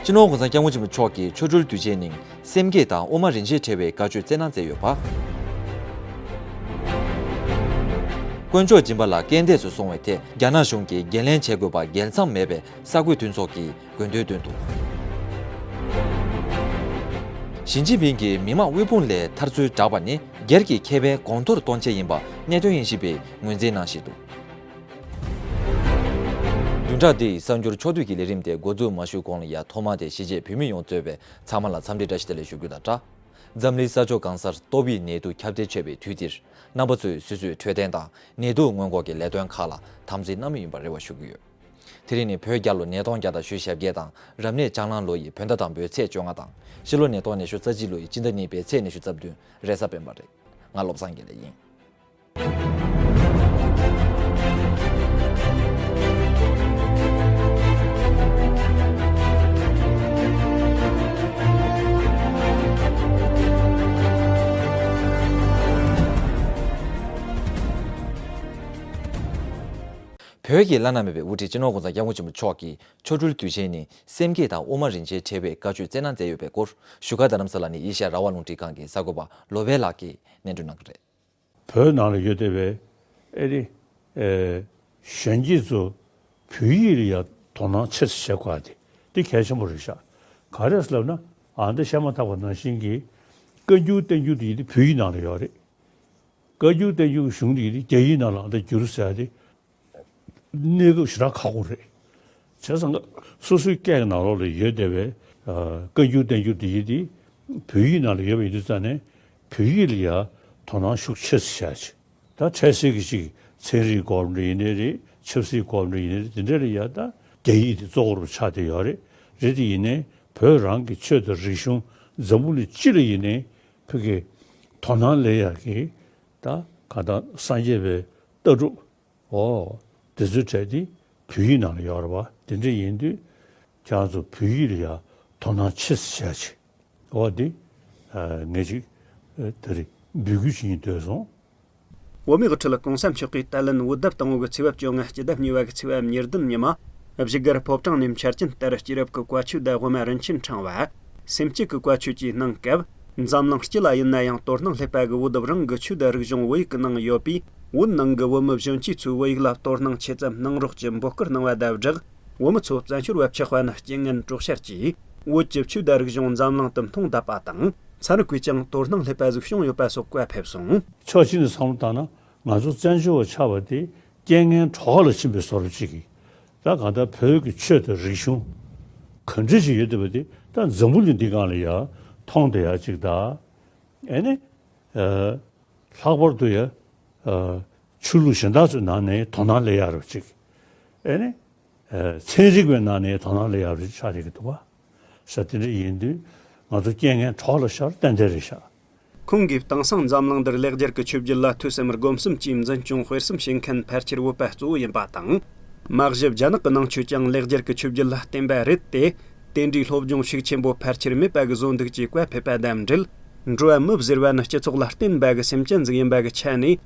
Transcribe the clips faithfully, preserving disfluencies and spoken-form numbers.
སྤྱི་ནོར་༸གོང་ས་༸སྐྱབས་མགོན་ཆེན་པོ་མཆོག་གིས་ཆོ་འཕྲུལ་དུས་ཆེན་ནང་སེམས་བསྐྱེད་དང་དབུ་མ་རིན་ཆེན་ཕྲེང་བའི་བཀའ་ཆོས་སྩལ་གནང་མཛད་ཡོད་པ། དཀོན་མཆོག་སྦྱིན་པ་ལ་རྐྱེན་འདས་སུ་སོང་བའི་ཐད་རྒྱ་ནག་གཞུང་གིས་འགན་ལེན་བྱེད་དགོས་པ་འགལ་འཚམ་མེད་པའི་གསར་འགོད་མཐུན་ཚོགས་ཀྱིས་དགོས་འདུན་བཏོན་འདུག། ཞི་ཅིན་ཕིང་གིས་མི་དམངས་དབུལ་ཕོངས་ལས་ཐར་ཚུལ་བསྒྲགས་པ་ནི་སྒེར་གྱི་ཁེ་ཕན་གོང་མཐོར་གཏོང་ཆེད་ཡིན་པ་གནད་དོན་ཡིན་ཞེས་པའི་ངོས་འཛིན་གནང་བཞིན་འདུག། བདུན་ཕྲག་འདིའི་གསར་འགྱུར་ཕྱོགས་བསྡུས་ཀྱི་ལས་རིམ་དེ་འགོ་འཛུགས་མ་ཞུས་གོང་ལ་ཡ་ཐོག་མ་དེ་གཞིས་བྱེས་བོད་མི་ཡོངས་གཙོས་པའི་ཚང་མ་ལ་འཚམས་འདྲི་བཀྲ་ཤིས་བདེ་ལེགས་ཞུ་རྒྱུ་དང་སྦྲགས། འཛམ་གླིང་ས་ཕྱོགས་གང་སར་ཏོག་དབྱིབས་ནད་དུག་ཁྱབ་གདལ་ཆེ་བའི་དུས་འདིར་རྣམ་པ་ཚོས་སོ་སོའི་འཕྲོད་བསྟེན་དང་ནད་དུག་སྔོན་འགོག་གི་ལས་དོན་ཁག་ལ་དམ་འཛིན་གནང་མུས་ཡིན་པར་རེ་བ་ཞུ་གི་ཡོད། དེ་རིང་ནི་བོད་རྒྱལ་ལོ་ཉིས་སྟོང་བརྒྱ་དང་ཞེ་བརྒྱད་དང་རབ་གནས་ལྕགས་གླང་ལོ་ཡི་བོད་ཟླ་དང་པོའི་ཚེས་བཅོ་ལྔ་དང་ཕྱི་ལོ་ཉིས་སྟོང་ཉི་ཤུ་རྩ་གཅིག་ལོ་ཡི་སྤྱི་ཟླ་གཉིས་པའི་ཚེས་ཉི་ཤུ་རྩ་བདུན་རེས་གཟའ་སྤེན་པ་རེད། ང་བློ་བཟང་དགེ་ལེགས་ཡིན། བོད་ཀྱི་བླ་ན་མེད་པའི་དབུ་ཁྲིད་སྤྱི་ནོར་༸གོང་ས་༸སྐྱབས་མགོན་ཆེན་པོ་མཆོག་གིས་ཆོ་འཕྲུལ་དུས་ཆེན་ནི་སེམས་བསྐྱེད་དང་དབུ་མ་རིན་ཆེན་ཕྲེང་བའི་བཀའ་ཆོས་སྩལ་གནང་མཛད་ཡོད་པའི་སྐོར་བཞུགས་སྒར་རྡ་རམ་ས་ལ་ནས་ཨེ་ཤ་ཡ་རང་དབང་རླུང་འཕྲིན་ཁང་གི་གསར་འགོད་པ་ལོ་པཎ་ལགས་ཀྱིས་སྙན་སྒྲོན་གནང་གི་རེད། བོད་ནང་ལ་ཡོད་བསྡད་པའི་ཨེ་རི་ཨེ་གཞོན་སྐྱེས་ཚོ་བོད་ཡིག་ལ་ཡང་དོ་སྣང་ཆེ་ཙམ་བྱེད་དགོས་དེ་འདི་གལ་ཆེན་པོ་རེད་ཤག། ག་རེ་ཟེར་ལབ་ན་ཨ་འདི་བཤད་མ་ཐག་པ་ནང་བཞིན་གྱི་བཀའ་འགྱུར་བསྟན་འགྱུར་དེ་ཡིན་དེ་བོད་ཡིག་ནང་ལ་ཡོད་རེད། བཀའ་འགྱུར་བསྟན་འགྱུར་གྱི་གཞུང་དེ་ཡིན་དེ་རྒྱ་ཡིག་ནང་ལ་ཨ་འདི་བསྒྱུར་ཟེར་ཡ་དེ། གནས་སྐབས་ཞེ་དྲག་ཁག་པོ་རེད། བྱས་ཙང་སོ་སོའི་སྐད་ཀྱི་ནང་ལོགས་ལ་ཡོད་བསྡད་པའི་ཨ་བཀའ་འགྱུར་བསྟན་འགྱུར་དེ་ཡིན་དེ་བོད་ཡིག་ནང་ལ་ཡོད་པ་ཡིན་དུས་ཙང་ནས་བོད་ཡིག་ལ་ཡང་དོ་སྣང་ཤུགས་ཆེ་ཙམ་བྱ་ཆེ། ད་འཕྲལ་སེལ་གྱི་ཅིག་ཚན་རིག་སྐོར་འདྲ་ཡིན་ནའི་རེད། ཆབ་སྲིད་སྐོར་འདྲ་ཡིན་ནའི་རེད། དེ་འདྲ་ལ་ཡང་ད་རྒྱ་ཡིག་དེ་གཙོ་བོ་རུ་ཆགས་བསྡད་ཡོད་རེད། རེད་དེ་ཡིན་ནའི་བོད་རང་གི་ཆོས་དང་རིག་གཞུང་འཛམ་བུ་གླིང་སྤྱི་ལ་ཡིན་ནའི་བོད་ཀྱི་དོ་སྣང་སླེབས་ཡག་གི་ད་གང་ལྟར་སངས་རྒྱས་པའི་ལྟ་གྲུབ། འོ། དེ་ཚོའི་གྲས་དེ་བོད་ཡིག་ནང་ལ་ཡོད་རེད་པ། དེ་འདྲ་ཡིན་དུས་ཁྱེད་རང་ཚོ་བོད་ཡིག་ལ་ཡང་དོ་སྣང་ཆེ་ཙམ་བྱས་ཆེ། འོ་དེ་ངས་ཅིག་ད་རེས་འབོད་སྐུལ་བྱེད་སྙིང་འདོད་སོང་། བོད་མིའི་དབུ་ཁྲིད་༸གོང་ས་མཆོག་གིས་ད་ལན་བོད་ཟླ་དང་པོ་གི་ཚེས་པ་བཅོ་ལྔ་སྤྱི་ཟླ་གཉིས་པ་གི་ཚེས་པ་ཉེར་བདུན་ཉི་མ་བཞུགས་སྒར་ཕོ་བྲང་ནས་འཆར་ཅན་ལྟར་སྐྱེས་རབས་ཀྱི་བཀའ་ཆོས་དང་དབུ་མ་རིན་ཆེན་ཕྲེང་བ། སེམས་བསྐྱེད་ཀྱི་བཀའ་ཆོས་བཅས་གནང་སྐབས། འཛམ་གླིང་སྤྱི་ལ་ཡིན་ན་ཡང་དོ་སྣང་སླེབས་པ་གི་བོད་རང་གི་ཆོས་དང་རིག་གཞུང་བོད་ཡིག་གི་ནང་ཡོད་པས། བོད་ནང་གི་བོད་མི་གཞོན་སྐྱེས་ཚོས་བོད་ཡིག་ལ་དོ་སྣང་ཆེ་ཙམ་གནང་རོགས་ཀྱི་འབོད་སྐུལ་གནང་བ་དང་སྦྲགས། བོད་མི་ཚོ་བཙན་བྱོལ་བ་ཆགས་པ་ནི་རྐྱེན་ངན་གྲོགས་ཤར་གྱིས་བོད་ཀྱི་ཆོས་དང་རིག་གཞུང་འཛམ་གླིང་དུ་མཐོང་བཏབ་པ་དང་། ཚན་རིག་པས་ཀྱང་དོ་སྣང་སླེབས་པ་ཟིག་བྱུང་ཡོད་པ་སོགས་བཀའ་ཕེབས་སོང་། ཕྱོགས་གཅིག་ནས་བསམ་བློ་བཏང་ན་ང་ཚོ་བཙན་བྱོལ་བ་ཆགས་པ་དེ་རྐྱེན་ངན་གྲོགས་ཁ་ལ་ཕྱིན་པའི་བཟོ་འདྲ་ཅིག་གིས། ད་གང་ལྟར་བོད་ཀྱི་ཆོས་དང་རིག་གཞུང་ག་འདྲ་ཞིག་ཡོད་བསྡད་པ་དེ་ད་འཛམ་བུ་གླིང་འདི་སྒང་ལ་ཡ་མཐོང་བསྡད་ཡ་ཅིག་དང་། ཨེ་ནི། ཨ། ལྷག་པར་དུ་ཡ། ཨ། ཆོས་ལུགས་གཞན་དག་ཚོའི་ནང་ནས་དོ་སྣང་སླེབས་ཡ་རུ་ཅིག་ཨེ་ནི། ཨ། ཚན་རིག་པའི་ནང་ནས་དོ་སྣང་སླེབས་ཡ་རུ་ཆགས་བསྡད་ཀྱི་འདུག་བ། ས་དེ་འདྲ་ཡིན་དུས་ང་ཚོ་རྐྱེན་ངན་གྲོགས་ལ་ཤར་ཏན་ཏན་རེད་ཤག། ཁོང་གིས་དེང་སང་འཛམ་གླིང་འདིར་ལེགས་སྦྱར་གྱི་ཆོས་བརྒྱུད་ལ་ཐོས་བསམ་སྒོམ་གསུམ་གྱིས་འཛིན་སྐྱོང་སྤེལ་གསུམ་བྱེད་མཁན་ཕལ་ཆེར་བོད་པ་གཙོ་བོ་ཡིན་པ་དང་། མ་གཞི་རྒྱ་ནག་གི་ནང་ཆོས་ཀྱང་ལེགས་སྦྱར་གྱི་ཆོས་བརྒྱུད་ལ་བརྟེན་པ་རེད་དེ། དེ་འདྲའི་སློབ་སྦྱོང་ཤུགས་ཆེན་པོ་ཕལ་ཆེར་མེད་པ་གི་བཟོ་འདུག་ཅེས་བཀའ་ཕེབས་པ་དང་འབྲེལ། འགྲོ་བ་མི་ཟེར་བ་ནི་སྤྱི་ཚོགས་ལ་བརྟེན་པ་གི་སེམས་ཅན་ཟིག་ཡིན་པ་གི་ཆ་ནས།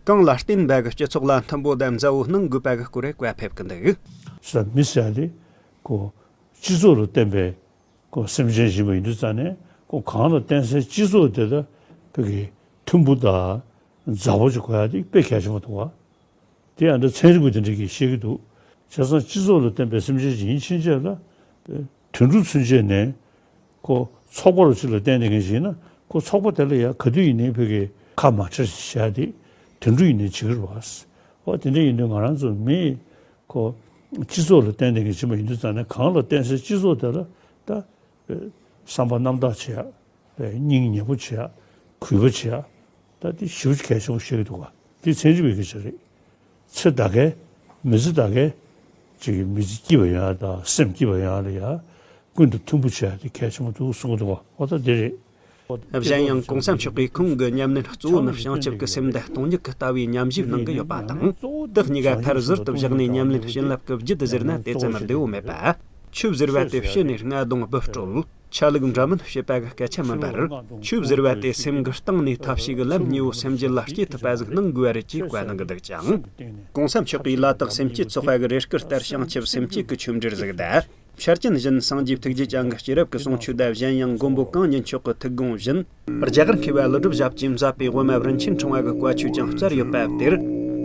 གང་ལ་བརྟེན་པ་གི་སྤྱི་ཚོགས་ལ་མཐུན་པོ་དང་མཛའ་བོ་གནང་དགོས་པ་གི་སྐོར་བཀའ་ཕེབས་ཀྱི་འདུག། ས་མི་ཟེར་ཡ་དེ་ཁོ་སྤྱི་ཚོགས་ལ་བརྟེན་པའི་ཁོ་སེམས་ཅན་ཡིན་པ་ཡིན་དུས་ཙང་ནས་ཁོ་གང་ལ་བརྟེན་སའི་སྤྱི་ཚོགས་དེ་ལ་བོད་ཀྱི་མཐུན་པོ་དང་མཛའ་བོ་ཅིག་དགོས་ཡ་དེ་དཔེ་གལ་ཆེན་པོ་འདུག་བ། དེ་ཡང་འདི་ཚན་རིག་པ་དེ་འདྲ་གིས་བཤད་ཀྱི་འདུག། བྱས་ཙང་སྤྱི་ཚོགས་ལ་བརྟེན་པའི་སེམས་ཅན་ཞིག་ཡིན་ཕྱིན་ཆད་ལ། དུད་འགྲོ་ཚུན་ཆད་ནས་ཁོ་ཚོགས་པ་རུ་ཅིག་ལ་བརྟེན་བསྡད་མཁན་ཞིག་ཡིན་ན་ཁོ་ཚོགས་པ་དེ་ལ་ཡང་ག་དུས་ཡིན་ནའི་བོད་ཀྱི་ཁ་མ་ཁྲལ་ཞིག་བྱས་ཏེ་དུད་འགྲོ་ཡིན་ནའི་བྱེད་ཀྱི་རེད་བ། འོ་དེ་འདྲ་ཡིན་དུས་ང་རང་ཚོ་མི་ཁོ་སྤྱི་ཚོགས་ལ་བརྟེན་བསྡད་མཁན་ཞིག་མ་ཡིན་དུས་ཙང་ནས་གང་ལ་བརྟེན་སའི་སྤྱི་ཚོགས་དེ་ལ་ད་བསམ་པ་རྣམ་དག་བྱེད་ཡ། སྙིང་ཉེ་པོ་བྱེད་ཡ། གུས་པ་བྱེད་ཡ། ད་དེ་ཞེ་པོ་གལ་ཆེན་པོ་བཤད་ཀྱི་འདུག་ག། དེ་ཚན་རིག་པའི་སྐད་ཆ་རེད། ཚེ་ད་གའི་མི་ཚེ་ད་གའི་ཅིག་གི་མི་ཚེ་སྐྱིད་པ་ཡོང་ཡ་དང་སེམས་སྐྱིད་པ་ཡོང་ཡ་ལ་ཡ་ཀུན་ཏུ་མཐུན་པོ་བྱེད་ཡ་དེ་གལ་ཆེན་པོ་འདུག་གསུང་གི་འདུག་ག། འོ་ད་དེ་རེད། གཞན་ཡང་གོང་ས་མཆོག་གིས་ཁོང་གི་ཉམས་ལེན་གཙོ་བོ་ནི་བྱང་ཆུབ་ཀྱི་སེམས་དང་སྟོང་ཉིད་ཀྱི་ལྟ་བའི་ཉམས་ཞིབ་གནང་གི་ཡོད་པ་དང་། དེ་གཉིས་ཀ་ཕར་ཟུར་དུ་བཞག་ནས་ཉམས་ལེན་བྱིན་རླབས་ཀྱི་བརྒྱུད་ཟེར་ན་དེ་ཙམ་བདེ་བོ་མེད་པ། ཆོས་ཟེར་བ་དེ་ཕྱི་ནས་རྔ་རྡུང་སྦུབ་དཀྲོལ། ཆ་ལུགས་འདྲ་མིན་བཤད་པ་གི་སྐད་ཆ་མིན་པར། ཆོས་ཟེར་བ་དེ་སེམས་ཀྱི་གཏིང་ནས་ཐབས་ཤེས་ཀྱི་ལམ་གཉིས་པོ་སེམས་རྒྱུད་ལ་སྐྱེ་ཐུབ་པ་ཟིག་གནང་དགོས་པ་རེད་ཅེས་བཀའ་གནང་གི་འདུག་ཅིང་། གོང་ས་མཆོག་གིས་ལ་དྭགས་སེམས་བསྐྱེད་ཚོགས་པ་གི་རེ་སྐུལ་ལྟར་བྱང་ཆུབ་སེམས་བསྐྱེད་ཀྱི་ཆོས་འབྲེལ་ཟིག་དང་། ཆར་ཅན་བཞིན་སངས་རྒྱས་ཐུགས་རྗེ་ཅན་གྱི་སྐྱེས་རབས་ཀྱི་གསུང་ཆོས་དང་གཞན་ཡང་མགོན་པོ་གང་ཉིད་མཆོག་གི་ཐུགས་དགོངས་བཞིན། རྒྱ་གར་མཁས་པ་ཀླུ་སྒྲུབ་ཞབས་ཀྱིས་མཛད་པའི་དབུ་མ་རིན་ཆེན་ཕྲེང་བ་གི་བཀའ་ཆོས་ཀྱང་སྩལ་ཡོད་པ་དེར།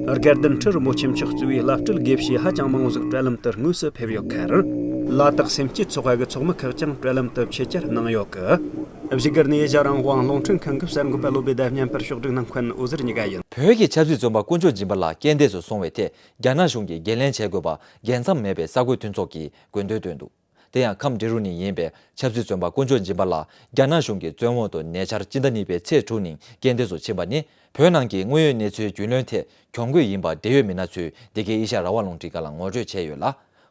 དགའ་ལྡན་ཁྲི་རིན་པོ་ཆེ་མཆོག་གཙོས་པའི་བླ་སྤྲུལ་དགེ་བཤེས་ཧ་ཅང་མང་བོ་ཟིག་དྲ་ལམ་དུ་དངོས་སུ་ཕེབས་ཡོད་ཁར། ལ་དྭགས་སེམས་བསྐྱེད་ཚོགས་པ་གི་ཚོགས་མི་ཁག་ཀྱང་དྲ་ལམ་དུ་ཆེད་བཅར་གནང་ཡོད་གི། བཞུགས་སྒར་ནས་ཨེ་ཤ་རང་དབང་རླུང་འཕྲིན་ཁང་གི་གསར་འགོད་པ་བློ་བདེ་དང་བརྙན་པར་ཕྱོགས་སྒྲིག་གནང་མཁན་འོད་ཟེར་གཉིས་ཀ་ཡིན། བོད་ཀྱི་ཆབ་སྲིད་བཙོན་པ་དཀོན་མཆོག་སྦྱིན་པ་ལགས་རྐྱེན་འདས་སུ་སོང་བའི་ཐད་རྒྱ་ནག་གཞུང་གིས་འགན་ལེན་བྱེད་དགོས་པ་རྒྱལ་མཚམས་མེད་པའི་གསར་འགོད་མཐུན་ཚོགས་ཀྱིས་དགོས་འདུན་བཏོན་འདུག་དེ་ཡང་ཁམས་འབྲི་རུ་ནས་ཡིན་པའི་ཆབ་སྲིད་བཙོན་པ་དཀོན་མཆོག་སྦྱིན་པ་ལགས་རྒྱ་ནག་གཞུང་གི་བཙོན་འོག་ཏུ་ཉེ་ཆར་སྤྱི་ཟླ་གཉིས་པའི་ཚེས་དྲུག་ཉིན་རྐྱེན་འདས་སུ་ཕྱིན་པ་ནི་བོད་ནང་གི་དངོས་ཡོད་གནས་ཚུལ་རྒྱུས་ལོན་ཐད་གྱོང་གུད་ཡིན་པ་འབྲེལ་ཡོད་མི་སྣ་ཚོས་འདི་གའི་ཨེ་ཤ་ཡ་རང་དབང་རླུང་འཕྲིན་ཁང་ལ་ངོ་སྤྲོད་བྱས་ཡོད་ལ།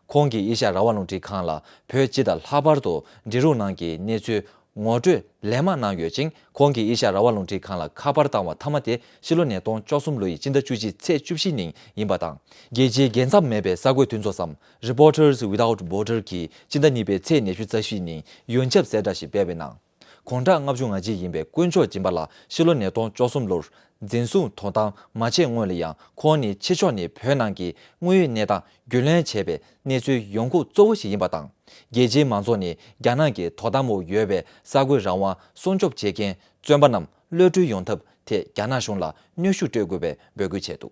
ཁོང་གིས་ཨེ་ཤ་ཡ་རང་དབང་རླུང་འཕྲིན་ཁང་ལ་བོད་སྤྱི་དང་ལྷག་པར་དུ་འབྲི་རུ་ནང་གི་གནས་ཚུལ་ངོ་སྤྲོད་ལན་མང་གནང་ཡོད་ཅིང་། ཁོང་གིས་ཨེ་ཤ་ཡ་རང་དབང་རླུང་འཕྲིན་ཁང་ལ་ཁ་པར་བཏང་བ་མཐའ་མ་དེ་ཕྱི་ལོ་ཉིས་སྟོང་བཅུ་གསུམ་ལོ་ཡི་སྤྱི་ཟླ་བཅུ་གཅིག་ཚེས་བཅུ་བཞི་ཉིན་ཡིན་པ་དང་། རྒྱལ་སྤྱིའི་རྒྱལ་མཚམས་མེད་པའི་གསར་འགོད་མཐུན་ཚོགས་སམ། Reporters Without Border གྱིས་སྤྱི་ཟླ་གཉིས་པའི་ཚེས་ཉི་ཤུ་རྩ་བཞི་ཉིན་ཡོན་ཆབ་གསལ་བསྒྲགས་ཤིག་སྤེལ་བའི་ནང་། དགུང་གྲངས་ལྔ་བཅུ་ང་གཅིག་ཡིན་པའི་དཀོན་མཆོག་སྦྱིན་པ་ལགས་ཕྱི་ལོ་ཉིས་སྟོང་བཅུ་གསུམ་ལོར་འཛིན་བཟུང་དོ་དམ་མ་བྱས་སྔོན་ལ་ཡང་ཁོང་ནི་ཕྱི་ཕྱོགས་ནས་བོད་ནང་གི་དངོས་ཡོད་གནས་སྟངས་རྒྱུས་ལོན་བྱས་པའི་གནས་ཚུལ་ཡོང་ཁུངས་གཙོ་བོ་ཞིག་ཡིན་པ་དང་། རྒྱལ་སྤྱིའི་མང་ཚོགས་ནས་རྒྱ་ནག་གི་དོ་དམ་འོག་ཡོད་པའི་གསར་འགོད་རང་དབང་སྲུང་སྐྱོབ་བྱེད་མཁན་བཙོན་པ་རྣམས་གློད་གྲོལ་ཡོང་ཐབས་ཐད་རྒྱ་ནག་གཞུང་ལ་གནོན་ཤུགས་སྤྲོད་དགོས་པའི་འབོད་སྐུལ་བྱས་འདུག་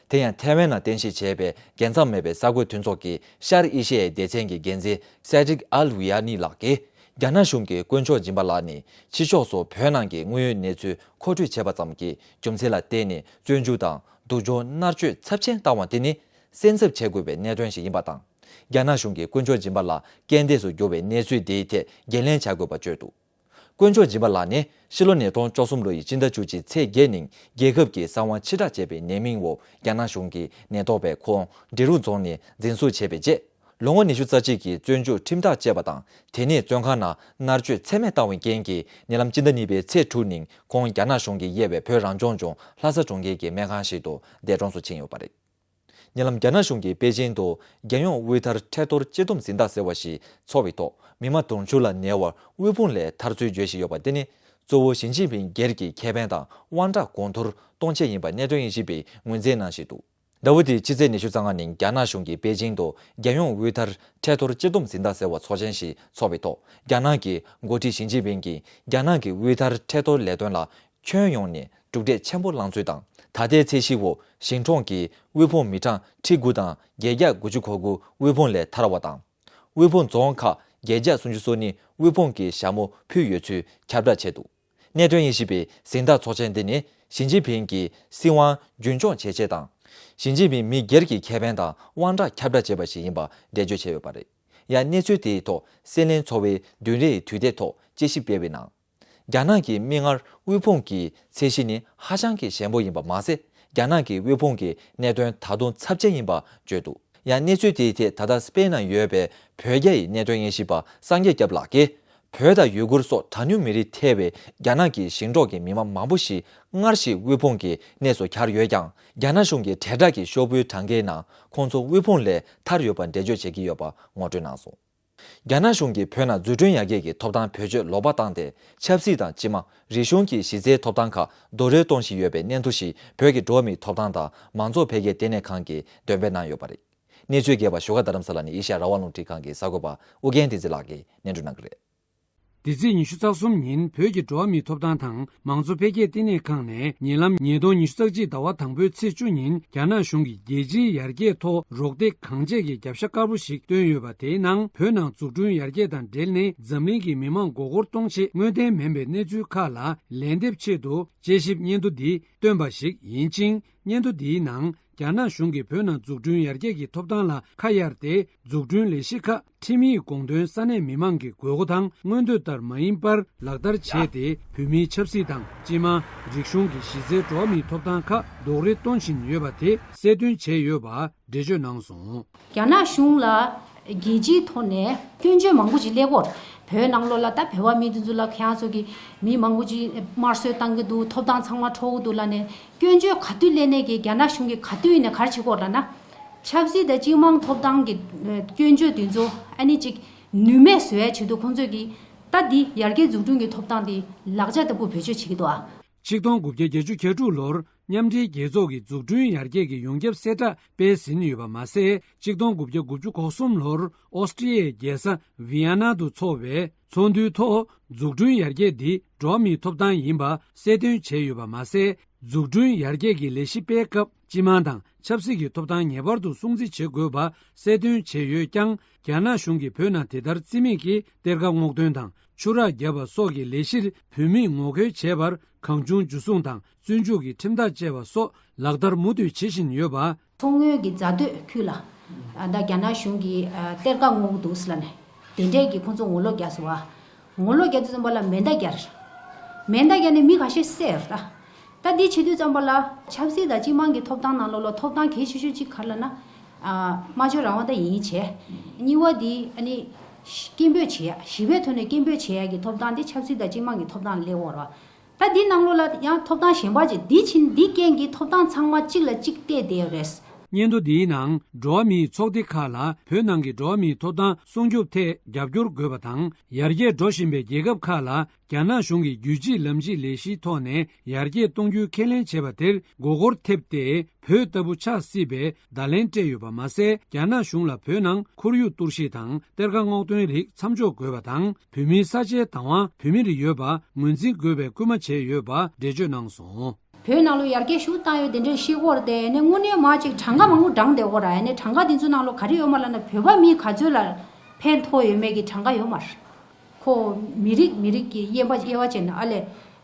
དེ་ཡང་ཐའེ་ཝན་ནང་རྟེན་གཞི་བྱས་པའི་རྒྱལ་མཚམས་མེད་པའི་གསར་འགོད་མཐུན་ཚོགས་ཀྱི་ཤར་ཨེ་ཤི་ཡའི་སྡེ་ཚན་གྱི་འགན་འཛིན་Sadiq Al Wiyani ལགས་ཀྱིས། རྒྱ་ནག་གཞུང་གིས་དཀོན་མཆོག་སྦྱིན་པ་ལགས་ནི་ཕྱི་ཕྱོགས་སུ་བོད་ནང་གི་དངོས་ཡོད་གནས་ཚུལ་མཁོ་སྤྲོད་བྱས་པ་ཙམ་གྱི་རྒྱུ་མཚན་ལ་བརྟེན་ནས་བཙོན་འཇུག་དང་སྡུག་སྦྱོང་མནར་གཅོད་ཚབས་ཆེན་བཏང་བ་དེ་ནི་སེམས་འཚབ་བྱེད་དགོས་པའི་གནད་དོན་ཞིག་ཡིན་པ་དང་། རྒྱ་ནག་གཞུང་གིས་དཀོན་མཆོག་སྦྱིན་པ་ལགས་རྐྱེན་འདས་སུ་གྱུར་བའི་གནས་ཚུལ་དེའི་ཐད་འགན་ལེན་བྱ་དགོས་པ་བརྗོད་འདུག་དཀོན་མཆོག་སྦྱིན་པ་ལགས་ནི་ཕྱི་ལོ་ཉིས་སྟོང་བཅུ་གསུམ་ལོ་ཡི་སྤྱི་ཟླ་བཅུ་གཅིག་ཚེས་བརྒྱད་ཉིན་རྒྱལ་ཁབ་ཀྱི་གསང་བ་ཕྱིར་བསྒྲགས་བྱས་པའི་ཉེས་མིང་འོག་རྒྱ་ནག་གཞུང་གི་ཉེན་རྟོག་པས་ཁོང་འབྲི་རུ་རྫོང་ནས་འཛིན་བཟུང་བྱས་པའི་རྗེས། ལོ་ངོ་ཉི་ཤུ་རྩ་གཅིག་གི་བཙོན་འཇུག་ཁྲིམས་ཐག་བཅད་པ་དང་། དེ་ནས་བཙོན་ཁང་ནང་མནར་གཅོད་ཚད་མེད་བཏང་བའི་རྐྱེན་གྱིས་ཉེ་ལམ་སྤྱི་ཟླ་གཉིས་པའི་ཚེས་དྲུག་ཉིན་ཁོང་རྒྱ་ནག་གཞུང་གིས་དབྱེ་བའི་བོད་རང་སྐྱོང་ལྗོངས་ལྷ་ས་གྲོང་ཁྱེར་གྱི་སྨན་ཁང་ཞིག་ཏུ་འདས་གྲོངས་སུ་ཕྱིན་ཡོད་པ་རེད། ཉེ་ལམ་རྒྱ་ནག་གཞུང་གིས་པེ་ཅིང་དུ་རྒྱལ་ཡོངས་དབུལ་ཐར་འཕྲལ་གཏོར་སྤྱི་བསྡོམས་གཟེངས་རྟགས་ཟེར་བ་ཞིག་འཚོགས་པའི་ཐོག་མི་མང་དུང་ཕྱུར་ལ་ཉེ་བར་དབུལ་ཕོངས་ལས་ཐར་ཚུལ་བརྗོད་བཞིན་ཡོད་པ་འདི་ནི། གཙོ་བོ་ཞི་ཅིན་ཕིང་སྒེར་གྱི་ཁེ་ཕན་དང་དབང་གྲགས་གོང་མཐོར་གཏོང་ཆེད་ཡིན་པ་གནད་དོན་དབྱེ་ཞིབ་པས་ངོས་འཛིན་གནང་བཞིན་འདུག་ཟླ་བ་འདིའི་ཕྱི་ཚེས་ཉི་ཤུ་རྩ་ལྔ་ཉིན་རྒྱ་ནག་གཞུང་གིས་པེ་ཅིང་དུ་རྒྱལ་ཡོངས་དབུལ་ཐར་འཕྲལ་གཏོར་སྤྱི་བསྡོམས་གཟེངས་རྟགས་ཟེར་བ་ཚོགས་ཆེན་ཞིག་འཚོགས་པའི་ཐོག་རྒྱ་ནག་གི་འགོ་ཁྲིད་ཞི་ཅིན་ཕིང་གིས་རྒྱ་ནག་གི་དབུལ་ཐར་འཕྲལ་གཏོར་ལས་དོན་ལ་ཁྱོན་ཡོངས་ནས་གྲུབ་འབྲས་ཆེན་པོ་བླངས་ཚུལ་དང་། ད་ལྟའི་ཚད་གཞིའི་འོག་ཞིང་འབྲོག་གི་དབུལ་ཕོངས་མི་གྲངས་ཁྲི་དགུ་དང་བརྒྱད་བརྒྱ་དགུ་བཅུ་གོ་དགུ་དབུལ་ཕོངས་ལས་ཐར་བ་དང་། དབུལ་ཕོངས་རྫོང་ཁག་བརྒྱད་བརྒྱ་སུམ་ཅུ་སོ་གཉིས་དབུལ་ཕོངས་ཀྱི་ཞྭ་མོ་ཕུད་ཡོད་ཚུལ་ཁྱབ་བསྒྲགས་བྱས་འདུག་གནད་དོན་དབྱེ་ཞིབ་པས་གཟེངས་རྟགས་ཚོགས་ཆེན་འདི་ནི་ཞི་ཅིན་ཕིང་གིས་སྲིད་དབང་རྒྱུན་འཁྱོངས་བྱེད་ཆེད་དང་། ཞི་ཅིན་ཕིང་མི་སྒེར་གྱི་ཁེ་ཕན་དང་དབང་གྲགས་ཁྱབ་བསྒྲགས་བྱས་པ་ཞིག་ཡིན་པ་འགྲེལ་བརྗོད་བྱས་ཡོད་པ་རེད། ཡང་གནས་ཚུལ་དེའི་ཐོག་སྲིད་བློན་འཚོ་བའི་བདུན་རེའི་དུས་དེབ་ཐོག་དཔྱད་ཞིབ་སྤེལ་བའི་ནང་། རྒྱ་ནག་གི་མིག་སྔར་དབུལ་ཕོངས་ཀྱི་ཚད་གཞི་ནི་ཧ་ཅང་གི་ཞན་པོ་ཡིན་པ་མ་ཟད། རྒྱ་ནག་གི་དབུལ་ཕོངས་ཀྱི་གནད་དོན་ད་དུང་ཚབས་ཆེན་ཡིན་པ་བརྗོད་འདུག་ཡང་གནས་ཚུལ་དེའི་ཐད་ད་ལྟ་སི་པེན་ནང་ཡོད་པའི་བོད་རྒྱ་ཡི་གནད་དོན་དབྱེ་ཞིབ་པ་སངས་རྒྱས་སྐྱབས་ལགས་ཀྱིས། བོད་དང་ཡུ་གུར་སོགས་གྲངས་ཉུང་མི་རིགས་ཐེ་བའི་རྒྱ་ནག་གི་ཞིང་འབྲོག་གི་མི་མང་མང་པོ་ཞིག་སྔར་བཞིན་དབུལ་ཕོངས་ཀྱི་གནས་སུ་གྱར་ཡོད་ཀྱང་། རྒྱ་ནག་གཞུང་གི་དྲིལ་བསྒྲགས་ཀྱི་ཤོག་བུའི་གྲངས་ཀའི་ནང་ཁོང་ཚོ་དབུལ་ཕོངས་ལས་ཐར་ཡོད་པ་འགྲེལ་བརྗོད་བྱེད་ཀྱི་ཡོད་པ་ངོ་སྤྲོད་གནང་སོང་། རྒྱ་ནག་གཞུང་གིས་བོད་ནང་འཛུགས་སྐྲུན་ཡར་རྒྱས་ཀྱི་ཐོབ་ཐང་བེད་སྤྱོད་ལོག་པ་བཏང་སྟེ། ཆབ་སྲིད་དང་སྤྱི་དམངས། རིག་གཞུང་གི་གཞི་རྩའི་ཐོབ་ཐང་ཁག་རྡོག་རོལ་གཏོང་བཞིན་ཡོད་པའི་གནས་ཚུལ་ཞིག་བོད་ཀྱི་འགྲོ་བ་མིའི་ཐོབ་ཐང་དང་མང་གཙོ་འཕེལ་རྒྱས་ལྟེ་གནས་ཁང་གིས་འདོན་སྤེལ་གནང་ཡོད་པ་རེད། གནས་ཚུལ་རྒྱས་པ་བཞུགས་སྒར་རྡ་རམ་ས་ལ་ནས་ཨེ་ཤ་ཡ་རང་དབང་རླུང་འཕྲིན་ཁང་གི་གསར་འགོད་པ་ཨོ་རྒྱན་བསྟན་འཛིན་ལགས་ཀྱིས་སྙན་སྒྲོན་གནང་གི་རེད། འདི་ཚེས་ཉི་ཤུ་རྩ་གསུམ་ཉིན་བོད་ཀྱི་འགྲོ་བ་མིའི་ཐོབ་ཐང་དང་མང་གཙོ་འཕེལ་རྒྱས་ལྟེ་གནས་ཁང་ནས་ཉེ་ལམ་ཉིས་སྟོང་ཉི་ཤུ་རྩ་གཅིག་ཟླ་བ་དང་པོའི་ཚེས་བཅུ་ཉིན་རྒྱ་ནག་གཞུང་གིས་རྒྱལ་སྤྱིའི་ཡར་རྒྱས་ཐོག་རོགས་འདེགས་གང་བྱས་ཀྱི་རྒྱབ་ཤ་དཀར་པོ་ཞིག་བཏོན་ཡོད་པ། དེའི་ནང་བོད་ནང་འཛུགས་སྐྲུན་ཡར་རྒྱས་དང་འབྲེལ་ནས་འཛམ་གླིང་གི་མི་མང་མགོ་སྐོར་གཏོང་ཆེད་དངོས་བདེན་མིན་པའི་གནས་ཚུལ་ཁག་ལ་ལན་འདེབས་ཆེད་དུ་དཔྱད་ཞིབ་སྙན་ཐོ་འདི་བཏོན་པ་ཞིག་ཡིན་ཅིང་། སྙན་ཐོ་འདིའི་ནང་། རྒྱ་ནག་གཞུང་གིས་བོད་ནང་འཛུགས་སྐྲུན་ཡར་རྒྱས་ཀྱི་ཐོབ་ཐང་ལ་ཁ་གཡར་ཏེ། འཛུགས་སྐྲུན་ལས་གཞི་ཁག་ཁྲིམས་ཡིག་དགོངས་དོན་ས་གནས་མི་མང་གི་དགོས་མཁོ་དང་མངོན་འདོད་ལྟར་མ་ཡིན་པར་ལག་བསྟར་བྱས་ཏེ། བོད་མིའི་ཆབ་སྲིད་དང་སྤྱི་དམངས། རིག་གཞུང་གི་གཞི་རྩའི་འགྲོ་བ་མིའི་ཐོབ་ཐང་ཁག་རྡོག་རོལ་གཏོང་བཞིན་ཡོད་པ་དེ་གསལ་སྟོན་བྱས་ཡོད་པ་འགྲེལ་བརྗོད་གནང་སོང་། རྒྱ་ནག་གཞུང་ལ་རྒྱལ་སྤྱིའི་ཐོག་ནས་སྐྱོན་བརྗོད་མང་པོ་ཅིག་སླེབས་ཡོད་རེད། བོད་ནང་ལོགས་ལ་ད་བོད་པ་མི་དེ་ཚོ་ལ་ཁྱེད་རང་ཚོ་གིས་མི་མང་པོ་ཅིག་དམར་གསོད་བཏང་གི་འདུག་ཐོབ་ཐང་ཚང་མ་འཕྲོག་གི་འདུག་ལབ་ནས། སྐྱོན་བརྗོད་ག་དུས་སླེབས་ནས་ཀྱི་རྒྱ་ནག་གཞུང་གིས་ག་དུས་ནས་ག་རེ་བྱེད་ཀྱི་ཡོད་རེད་ལབ་ན། ཆབ་སྲིད་དང་སྤྱི་དམངས་ཐོབ་ཐང་གི་སྐྱོན་བརྗོད་དེ་ཚོ་ཨ་ནི་ཅིག་ནུས་མེད་བཟོ་ཡ་ཆེད་དུ་ཁོང་ཚོས་ཀྱིས་ད་འདི་ཡར་རྒྱས་འཛུགས་སྐྲུན་གྱི་ཐོབ་ཐང་དེ་ལག་ཆ་ལྟ་བུ་བེད་སྤྱོད་བྱེད་ཀྱི་འདུག་ཨ། ཆིག་སྟོང་དགུ་བརྒྱ་བརྒྱད་ཅུ་གྱ་དྲུག་ལོར་ མཉམ་འབྲེལ་རྒྱལ་ཚོགས་ཀྱི་འཛུགས་སྐྲུན་ཡར་རྒྱས་ཀྱི་ཡོངས་ཁྱབ་གསལ་བསྒྲགས་སྤེལ་ཟིན་ཡོད་པ་མ་ཟད། ཆིག་སྟོང་དགུ་བརྒྱ་དགུ་བཅུ་གོ་གསུམ་ལོར་ཨོ་སི་ཀྲི་ཡའི་རྒྱལ་ས་ཝི་ཡ་ན་དུ་འཚོགས་པའི་ཚོགས་འདུའི་ཐོག་འཛུགས་སྐྲུན་ཡར་རྒྱས་འདི་འགྲོ་བ་མིའི་ཐོབ་ཐང་ཡིན་པ་གསལ་སྟོན་བྱས་ཡོད་པ་མ་ཟད། འཛུགས་སྐྲུན་ཡར་རྒྱས་ཀྱི་ལས་གཞི་སྤེལ་སྐབས་སྤྱི་དམངས་དང་ཆབ་སྲིད་ཀྱི་ཐོབ་ཐང་ངེས་པར་དུ་སྲུང་བརྩི་བྱེད་དགོས་པ་གསལ་སྟོན་བྱས་ཡོད་ཀྱང་། རྒྱ་ནག་གཞུང་གིས་བོད་ནང་དེ་ལྟར་བརྩི་མེད་ཀྱིས་གཏེར་ཁ་སྔོག་འདོན་དང་ཆུ་རགས་བརྒྱབ་པ་སོགས་ཀྱི་ལས་གཞིར་བོད་མིས་ངོ་རྒོལ་བྱས་པར་གང་བྱུང་འཇུ་བཟུང་དང་བཙོན་འཇུག་གི་ཁྲིམས་ཐག་བཅད་པ་སོགས་ལག་བསྟར་མུ་མཐུད་བྱེད་བཞིན་ཡོད་པ། མཚོ་སྔོན་གྱི་རྫ་སྟོད་ཁུལ་ལ་ཨ་ད་རྒྱ་ནག་གཞུང་གིས་ཨ་གཏེར་ཁ་སྔོག་འདུག་ཟེར་ལབ་ནས་དེ་འདྲས་ཀྱི་ཁོང་ཚོ་ངོ་ལོག་རྒྱག་སོང་བ། ངོ་ལོག་རྒྱག་དུས་ཙམ་པ་ལ་མེ་མདའ་རྒྱག་མེ་མདའ་རྒྱག་ནས་མི་ཁ་ཤས་བསད་ཡོད་རེད་ད། ད་འདི་བྱེད་དུས་ཙམ་པ་ལ་ཆབ་སྲིད་དང་སྤྱི་དམངས་ཀྱི་ཐོབ་ཐང་ནང་ལོགས་ལ་ཐོབ་ཐང་གལ་ཆེ་ཤོས་གཅིག་ག་རེ་ལབ་ན། ཨ་སྨྲ་བརྗོད་རང་དབང་ད་ཡིན་བྱས། གཉིས་པ་འདི་ཨ་ནི་སྐད་འབོད་བྱེད་ཡ། ཞི་བའི་ཐོག་ནས་སྐད་འབོད་བྱེད་ཡ་གི་ཐོབ་ཐང་དེ་ཆབ་སྲིད་དང་སྤྱི་དམངས་ཀྱི་ཐོབ་ཐང་ལ་སླེབས་ཡོད་རེད་བ། ད་འདི་ནང་ལོགས་ལ་ཡང་ཐོབ་ཐང་གཞན་པ་ཅིག་འདི་ཕྱིན་འདི་རྐྱེན་གྱིས་ཐོབ་ཐང་ཚང་མ་གཅིག་ལ་གཅིག་གཏད་བསྡད་ཡོད་རེད། སྙན་ཐོ་འདིའི་ནང་འགྲོ་བ་མིའི་ཚོགས་སྡེ་ཁག་ལ་བོད་ནང་གི་འགྲོ་བ་མིའི་ཐོབ་ཐང་སྲུང་སྐྱོབ་ཐད་རྒྱབ་སྐྱོར་དགོས་པ་དང་། ཡར་རྒྱས་འགྲོ་བཞིན་པའི་རྒྱལ་ཁབ་ཁག་ལ་རྒྱ་ནག་གཞུང་གིས་རྒྱུད་གཅིག་ལམ་གཅིག་ལས་གཞིའི་ཐོག་ནས་ཡར་རྒྱས་གཏོང་རྒྱུའི་ཁས་ལེན་བྱས་པ་དེར་མགོ་སྐོར་ཐེབས་ཏེ། བོད་ལྟ་བུ་ཆགས་སྲིད་པའི་བརྡ་ལན་སྤྲད་ཡོད་པ་མ་ཟད། རྒྱ་ནག་གཞུང་ལ་བོད་ནང་ཁོར་ཡུག་གཏོར་བཤིག་དང་གཏེར་ཁ་སྔོག་འདོན་རིགས་མཚམས་འཇོག་དགོས་པ་དང་། བོད་མིའི་ས་ཆའི་བདག་དབང་བོད་མིར་ཡོད་པ་ངོས་འཛིན་དགོས་པའི་སྐུལ་མ་བྱས་ཡོད་པ་འགྲེལ་བརྗོད་གནང་སོང་། བོད་ནང་ལ་ཡར་རྒྱས་ཤུགས་བཏང་ཡོད་དེ་འདྲའི་ཤེས་སྐོར་དེ་ནས་དངོས་གནས་མ་ཅིག་གྲངས་ཀ་མང་པོ་བགྲངས་བསྡད་ཡོད་ར། ཡ་ནས་གྲངས་ཀ་དེ་ཚོ་ནང་ལ་ག་རེ་ཡོད་མ་ལབ་ན། བོད་པ་མི་ག་ཚོད་ལ་ཕན་ཐོགས་ཡོད་མེད་ཀྱི་གྲངས་ཀ་ཡོད་མ་རེད། ཁོ་མི་རིགས་མི་རིགས་ཀྱི་དབྱེ་བ་དབྱེ་བ་བྱས་ན་ཨ་ལས།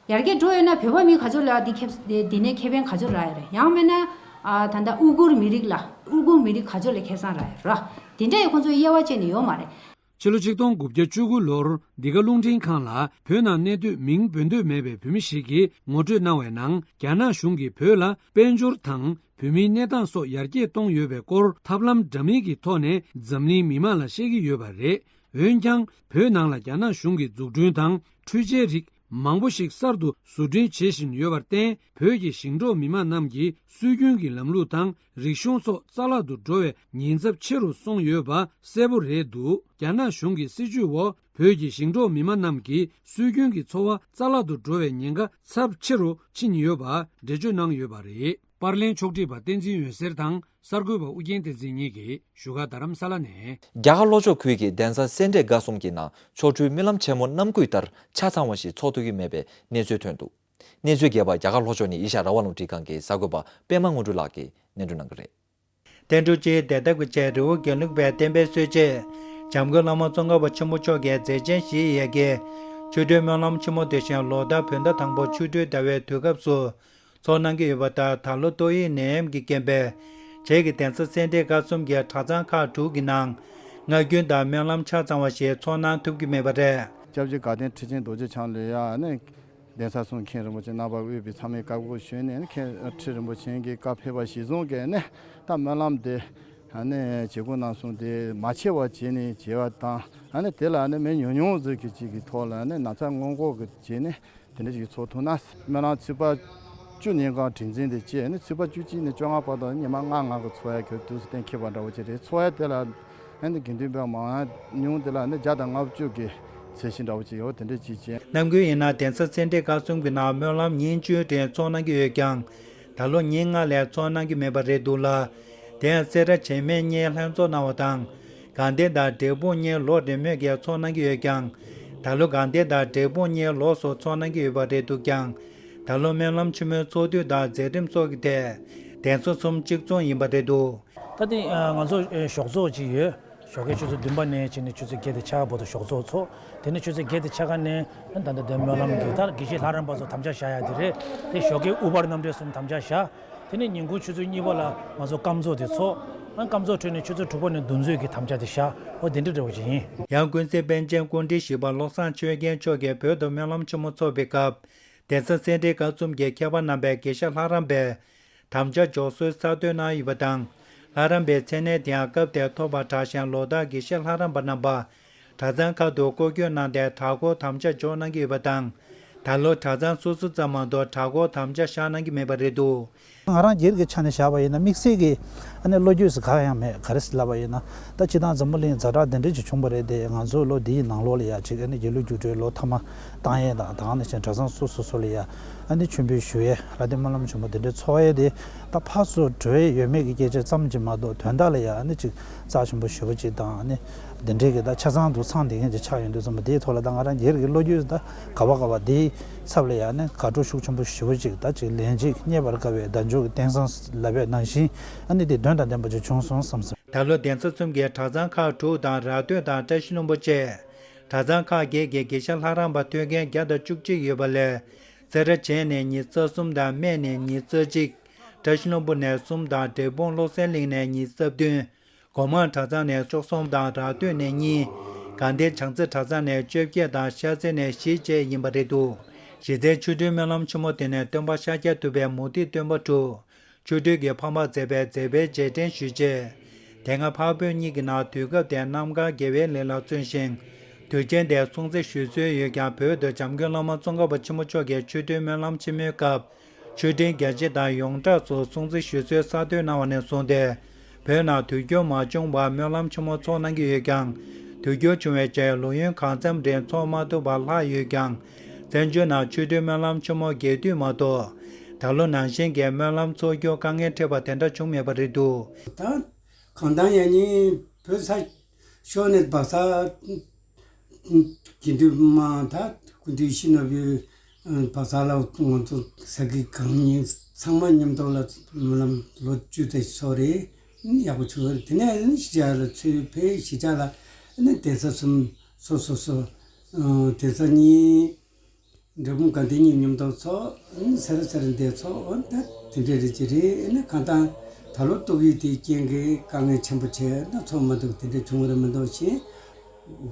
ཡར་རྒྱས་འགྲོ་ཡོད་ན་བོད་པ་མི་ག་ཚོད་ལ་འདི་ཁེབས་འདི་ནས་ཁེ་ཕན་ག་ཚོད་རག་ཡོད་རེད། ཡང་མིན་ན་ཨ་ད་ལྟ་ཨུ་གུར་མི་རིགས་ལ་ཨུ་གུར་མི་རིགས་ག་ཚོད་ལ་ཁེ་བཟང་རག་ཡོད་ར། དེ་འདྲ་ཡི་ཁོང་ཚོ་དབྱེ་བ་བྱས་ནས་ཡོད་མ་རེད། ཕྱི་ལོ་ཆིག་སྟོང་དགུ་བརྒྱ་བཅུ་དགུ་ལོར་འདི་ག་རླུང་འཕྲིན་ཁང་ལ་བོད་ནང་གནས་སྡོད་མིང་འབོད་འདོད་མེད་པའི་བོད་མི་ཞིག་གིས་ངོ་སྤྲོད་གནང་བའི་ནང་། རྒྱ་ནག་གཞུང་གིས་བོད་ལ་དཔལ་འབྱོར་དང་བོད་མིའི་གནས་སྟངས་སོགས་ཡར་རྒྱས་གཏོང་ཡོད་པའི་སྐོར་ཐབས་ལམ་འདྲ་མིན་གྱི་ཐོག་ནས་འཛམ་གླིང་མི་མང་ལ་བཤད་ཀྱི་ཡོད་པ་རེད། འོན་ཀྱང་། བོད་ནང་ལ་རྒྱ་ནག་གཞུང་གིས་འཛུགས་སྐྲུན་དང་འཕྲུལ་ཆས་རིགས་མང་པོ་ཞིག་གསར་དུ་བཟོ་སྐྲུན་བྱེད་བཞིན་ཡོད་པར་བརྟེན། བོད་ཀྱི་ཞིང་འབྲོག་མི་དམངས་རྣམས་ཀྱི་སྲོལ་རྒྱུན་གྱི་ལམ་ལུགས་དང་རིག་གཞུང་སོགས་རྩ་བརླག་ཏུ་འགྲོ་བའི་ཉེན་ཚབས་ཆེ་རུ་སོང་ཡོད་པ་གསལ་པོ་རེད་འདུག་རྒྱ་ནག་གཞུང་གི་སྲིད་བྱུས་འོག་བོད་ཀྱི་ཞིང་འབྲོག་མི་དམངས་རྣམས་ཀྱི་སྲོལ་རྒྱུན་གྱི་འཚོ་བ་རྩ་བརླག་ཏུ་འགྲོ་བའི་ཉེན་ཁ་ཚབས་ཆེ་རུ་ཕྱིན་ཡོད་པ་འགྲེལ་བརྗོད་གནང་ཡོད་པ་རེད། པར་ལེན་ཕྱོགས་སྒྲིག་པ་བསྟན་འཛིན་འོད་ཟེར་དང་། གསར་འགོད་པ་ཨུ་རྒྱན་བསྟན་འཛིན་གཉིས་ཀྱིས་བཞུགས་སྒར་རྡ་རམ་ས་ལ་ནས། རྒྱ་གར་ལྷོ་ཕྱོགས་ཁུལ་གྱི་གདན་ས་སེ་འབྲས་དགའ་གསུམ་གྱི་ནང་ཆོ་འཕྲུལ་སྨོན་ལམ་ཆེན་མོ་རྣམ་དགུའི་ལྟར་ཆ་ཚང་བ་ཞིག་འཚོགས་ཐུབ་ཀྱི་མེད་པའི་གནས་ཚུལ་ཐོན་འདུག་གནས་ཚུལ་རྒྱས་པ་རྒྱ་གར་ལྷོ་ཕྱོགས་ནས་ཨེ་ཤ་ཡ་རང་དབང་རླུང་འཕྲིན་ཁང་གི་གསར་འགོད་པ་པད་མ་དངོས་གྲུབ་ལགས་ཀྱིས་སྙན་སྒྲོན་གནང་གི་རེད། ཐན་ཀྲུའུ་ཅིའི་བདེ་ཐབས་ཀྱི་ཆེད་རི་བོ་དགེ་ལུགས་པའི་བསྟན་པའི་སྲོལ་འབྱེད། འཇམ་མགོན་བླ་མ་ཙོང་ཁ་པ་ཆེན་པོ་མཆོག་གི་མཛད་ཆེན་བཞི་ཡི་ཡ་གྱལ་ཆོ་འཕྲུལ་སྨོན་ལམ་ཆེན་མོ་དེ་བཞིན་ལོ་ལྟར་བོད་ཟླ་དང་པོ་ཆོ་འཕྲུལ་ཟླ་བའི་དུས་སྐབས་སུ་འཚོགས་གནང་གི་ཡོད་པ་ལྟར། ད་ལོ་ཏོག་དབྱིབས་ནད་ཡམས་ཀྱི་རྐྱེན་པས་རྗེས་ཀྱི་གདན་ས་སེ་འབྲས་དགའ་གསུམ་གྱི་གྲྭ་ཚང་ཁག་དྲུག་གི་ནང་ངག་རྒྱུན་དང་སྨོན་ལམ་ཆ་ཚང་བ་ཞིག་འཚོགས་གནང་ཐུབ་ཀྱི་མེད་པ་རེད། སྐྱབས་རྗེ་དགའ་ལྡན་ཁྲི་ཆེན་རྡོ་རྗེ་འཆང་ལོས་ཡ་ནི་གདན་ས་གསུམ་མཁན་རིན་པོ་ཆེ་རྣམ་པ་དབུས་པའི་ཚང་མས་བཀའ་བསྒོ་ཞུས་ནས་ནི་མཁན་ཁྲི་རིན་པོ་ཆེ་གི་བཀའ་ཕེབས་པ་གཞིར་བཟུང་གིས་ནི་ད་སྨོན་ལམ་དེ་ནི་བྱེད་སྒོ་གནང་སོང་། དེ་མ་ཆད་པ་བྱས་ནས་བྱས་པ་དང་། ཨ་ནི་དེ་ལ་ནི་མི་ཉུང་ཉུང་ཟིག་གི་ཅིག་གི་ཐོག་ལ་ནི་ན་ཚ་སྔོན་འགོག་གི་བྱས་ནས་དེ་འདྲ་ཞིག་ཚོགས་ཐུབ་ན། སྨོན་ལམ་ཚེས་པ་བཅུ་ཉིན་གང་དྲན་འཛིན་དེ་བྱས་ནི་ཚེས་པ་བཅུ་གཅིག་ནས་བཅོ་ལྔ་བར་དུ་ཉི་མ་ལྔ་ལྔ་གི་འཚོགས་ཡ་གི་དུས་སུ་གཏན་འཁེལ་བ་འདྲ་བོ་ཅིག་རེད། འཚོགས་ཡ་དེ་ལ་ཨ་ནི་དགེ་འདུན་པ་མང་ཉུང་དེ་ལ་ནི་བརྒྱ་དང་ལྔ་བཅུ་གི་ཚད་གཞི་འདྲ་བོ་ཅིག་ཡོད། དེ་འདྲ་ཅིག་བྱས། ནམ་རྒྱུན་ཡིན་ན་གདན་ས་སེ་འབྲས་དགའ་གསུམ་གྱི་ནང་སྨོན་ལམ་ཉིན་བཅུའི་རིང་འཚོགས་གནང་གི་ཡོད་ཀྱང་། ད་ལོ་ཉིན་ལྔ་ལས་འཚོགས་གནང་གི་མེད་པ་རེད་འདུག་ལ། དེ་ཡང་སེ་ར་བྱེས་སྨད་གཉིས་ལྷན་ཚོགས་གནང་བ་དང་། དགའ་ལྡན་དང་འབྲས་སྤུངས་གཉིས་ལོ་རེ་མོས་ཀྱིས་འཚོགས་གནང་གི་ཡོད་ཀྱང་། ད་ལོ་དགའ་ལྡན་དང་འབྲས་སྤུངས་གཉིས་ལོགས་སུ་འཚོགས་གནང་གི་ཡོད་པ་རེད་འདུག་ཀྱང་། ད་ལོ་སྨོན་ལམ་ཆེན་མོའི་འཚོགས་དུས་དང་མཛད་རིམ་སོགས་ཀྱི་ཐད་གདན་ས་གསུམ་གཅིག་མཚུངས་ཡིན་པ་རེད་འདུག་ད་ཐེངས་ང་ཚོ་ཞོགས་ཚོགས་ཅིག་ཡོད། ཞོགས་ཀའི་ཆུ་ཚོད་བདུན་པ་ནས་བྱས་ནས་ཆུ་ཚོད་བརྒྱད་དང་ཕྱེད་ཀ་བར་དུ་ཞོགས་ཚོགས་ཚོགས། དེ་ནས་ཆུ་ཚོད་བརྒྱད་དང་ཕྱེད་ཀ་ནས་ད་ལྟ་དེ་སྨོན་ལམ་གྱི་ད་དགེ་བཤེས་ལྷ་རམས་པ་ཚོ་དམ་བཅའ་བཞག་ཡ་དེ་རེད། དེ་ཞོགས་ཀའི་དབུ་པར་རྣམ་འགྲེལ་གསུམ་དམ་བཅའ་བཞག་དེ་ནས་ཉིན་གུང་ཆུ་ཚོད་གཉིས་པ་ལ་ང་ཚོ་སྐམ་ཚོགས་དེ་ཚོགས། ཨ་སྐམ་ཚོགས་འཕྲོས་ནས་ཆུ་ཚོད་དྲུག་པ་ནས་འདུ་འཛོམས་ཀྱི་དམ་བཅའ་དེ་བཞག་འོ་དེ་འདྲ་འདྲ་བོ་ཅིག་ཡིན། ཡང་ཀུན་གཟིགས་པཎ་ཆེན་སྐུ་ཕྲེང་བཞི་པ་བློ་བཟང་ཆོས་རྒྱན་མཆོག་གིས་བོད་དུ་སྨོན་ལམ་ཆེན་མོ་འཚོགས་པའི་སྐབས། གདན་ས་སེ་འབྲས་དགའ་གསུམ་གྱི་མཁས་པ་རྣམ་པས་དགེ་བཤེས་ལྷ་རམས་པའི་དམ་བཅའ་འཇོག་སྲོལ་གསར་གཏོད་གནང་ཡོད་པ་དང་། ལྷ་རམས་པའི་མཚན་གནས་དེའང་སྐབས་དེར་ཐོབ་པ་དྲག་ཞིང་ལོ་ལྟར་དགེ་བཤེས་ལྷ་རམས་པ་རྣམ་པ་གྲྭ་ཚང་ཁག་ཏུ་སྐོར་སྐྱོད་གནང་སྟེ་གྲྭ་སྐོར་དམ་བཅའ་འཇོག་གནང་གི་ཡོད་པ་དང་། ད་ལོ་གྲྭ་ཚང་སོ་སོ་ཙམ་མ་གཏོགས་གྲྭ་སྐོར་དམ་བཅའ་བཞག་གནང་གི་མེད་པ་རེད་འདུག་ང་རང་སྒེར་གྱི་ཆ་ནས་བཞག་པ་ཡིན་ན་དམིགས་བསལ་གྱི་ཨ་ནི་བློ་འགྱོད་ཟེར་གང་ཡང་མེད། ག་རེ་ཟེར་ལབ་པ་ཡིན་ན། ད་སྤྱིར་བཏང་འཛམ་བུ་གླིང་ཛ་དྲག་འདི་འདྲ་ཅིག་བྱུང་བ་རེད་དེ། ང་ཚོ་ལོ་འདིའི་ནང་ལོགས་ལ་ཡ་ཅིག་ཨ་ནི་དགེ་ལུགས་རྒྱུགས་སྤྲོད་ལོ་ཐ་མ་བཏང་ཡས་དང་། ད་ག་ནང་བཞིན་གྲྭ་ཚང་སོ་སོ་སོ་ལ་ཡ་ཨ་ནི་མཆོད་འབུལ་ཞུ་ཡས། ར་སྟོད་སྨོན་ལམ་ཆེན་མོ་འདི་འདྲ་ཚོགས་ཡས་དེ། ད་ཕར་ཚུར་འགྲོ་ཡས་ཡོད་མེད་ཀྱི་སྐད་ཆ་ཙམ་གྱིས་མ་གཏོགས། དོན་དག་ལ་ཡ་ཨ་ནི་ཅིག་རྩ་ཆེན་པོ་ཞེ་པོ་ཅིག་དང་། ཨ་ནི་འདི་འདྲའི་གི་ད་ཆ་ཚང་འདུག་ཚང་འདི་ངན་ཅིག་ཆགས་ཡོང་དུས་ཙམ་པ། དེའི་ཐོག་ལ་ད་ང་རང་སྒེར་གྱི་བློ་འགྱོད་ད་ག་བ་ག་བ་དེའི་ཚབ་ལ་ཡ་ཨ་ནི་དགའ་སྤྲོ་ཤུགས་ཆེན་པོ་ཞེ་པོ་ཅིག་ད་ཅིག་ལན་གཅིག་རྙེད་པར་དཀའ་བའི་བདག་འཇུག་གི་རྟེན་བཟང་ལབ་པའི་ནང་བཞིན། ཨ་ནི་དེ་དོན་དང་ལྡན་པ་ཅིག་བྱུང་སོང་བསམ་སོང་། ད་ལོ་གདན་ས་གསུམ་གྱི་གྲྭ་ཚང་ཁག་དྲུག་དང་། ར་སྟོད་དང་བཀྲ་ཤིས་ལྷུན་པོ་བཅས་གྲྭ་ཚང་ཁག་བརྒྱད་ཀྱི་དགེ་བཤེས་ལྷ་རམས་པ་ཐོན་མཁན་བརྒྱ་དང་བཅུ་གཅིག་ཡོད་པ་ལས། སེ་ར་བྱེས་ནས་ཉི་ཤུ་རྩ་གསུམ་དང་། སྨད་ནས་ཉི་ཤུ་རྩ་གཅིག་བཀྲ་ཤིས་ལྷུན་པོ་ནས་གསུམ་དང་། འབྲས་སྤུངས་བློ་གསལ་གླིང་ནས་ཉི་ཤུ་རྩ་བདུན། སྒོ་མང་གྲྭ་ཚང་ནས་བཅུ་གསུམ་དང་། ར་སྟོད་ནས་གཉིས། དགའ་ལྡན་བྱང་རྩེ་གྲྭ་ཚང་ནས་བཅོ་བརྒྱད་དང་། ཤར་རྩེ་ནས་བཞི་བཅས་ཡིན་པ་རེད་འདུག་གཞི་རྩའི་ཆོ་འཕྲུལ་སྨོན་ལམ་ཆེན་མོ་དེ་ནི་སྟོན་པ་ཤཱཀྱ་ཐུབ་པའི་མུ་ཏིག་སྟོན་པ་དྲུག་ཆོ་འཕྲུལ་གྱི་ཕ་མར་མཛད་པའི་མཛད་པའི་རྗེས་དྲན་ཞུས་རྗེས། དེ་སྔ་འཕགས་བོད་གཉིས་ཀྱི་ནང་དུས་སྐབས་དེར་རྣམ་དཀར་དགེ་བའི་ལས་ལ་བརྩོན་ཞིང་། དུས་ཆེན་དེར་སྲུང་བརྩི་ཞུ་སྲོལ་ཡོད་ཀྱང་། བོད་དུ་བྱམས་མགོན་བླ་མ་ཙོང་ཁ་པ་ཆེན་པོ་མཆོག་གིས་ཆོ་འཕྲུལ་སྨོན་ལམ་ཆེན་མོའི་སྐབས། ཆོས་འབྲེལ་རྒྱ་ཆེ་དང་ཡོངས་གྲགས་སུ་སྲུང་བརྩི་ཞུ་སྲོལ་གསར་གཏོད་གནང་བ་ནས་བཟུང་སྟེ། བོད་ནང་དུས་འགྱུར་མ་བྱུང་བར་སྨོན་ལམ་ཆེན་མོ་ཚོགས་གནང་གི་ཡོད་ཀྱང་། དུས་འགྱུར་བྱུང་བའི་རྗེས་ལོ་ཡུན་གང་འཚམ་རིང་ཚོགས་མ་ཐུབ་པར་ལྷག་ཡོད་ཀྱང་། བཙན་བྱོལ་ནང་ཆོ་འཕྲུལ་སྨོན་ལམ་ཆེན་མོ་རྒྱས་བསྡུས་མ་གཏོགས། ད་ལོ་ནང་བཞིན་གྱི་སྨོན་ལམ་ཚོགས་རྒྱུར་དཀའ་ངལ་འཕྲད་པ་དེ་འདྲ་བྱུང་མེད་པ་རེད་འདུག་ད་གང་ལྟར་ཡང་ནི་བོད་ས་ཤོར་ནས་བག་ས། དགེ་འདུན་མ་ད་སྐུ་མདུན་ཤི་ནོ་བུའི་བག་ས་ལ་ང་ཚོ་ས་དགེ་གང་ཉིན་ཚང་མ་མཉམ་དུ་ལ་སྨོན་ལམ་ལོ་བཅུ་ཙམ་ཚོགས་རེད། ཡག་པོ་བྱུང་བ་རེད། དེ་ནས་ནི་ཞི་ཅ་ལ་ཚུར་ཕེབས། ཞི་ཅ་ལ་ནི་གདན་ས་གསུམ་སོ་སོ་སོ། གདན་ས་གཉིས། འབྲས་སྤུངས་དགའ་ལྡན་གཉིས་མཉམ་དུ་ཚོགས། སེ་ར་སེ་ར་འདིར་ཚོགས། འོ་ད་དེ་འདྲ་རེད་ཀྱི་རེད། ཨ་ནི་གང་ལྟར་ད་ལོ་ཏོག་དབྱིབས་དེའི་རྐྱེན་གྱིས་དཀའ་ངལ་ཆེན་པོ་བྱས་ན་ཚོགས་མ་ཐུབ་དེ་འདྲ་བྱུང་བ་རེད་མ་གཏོགས་ཤིང་།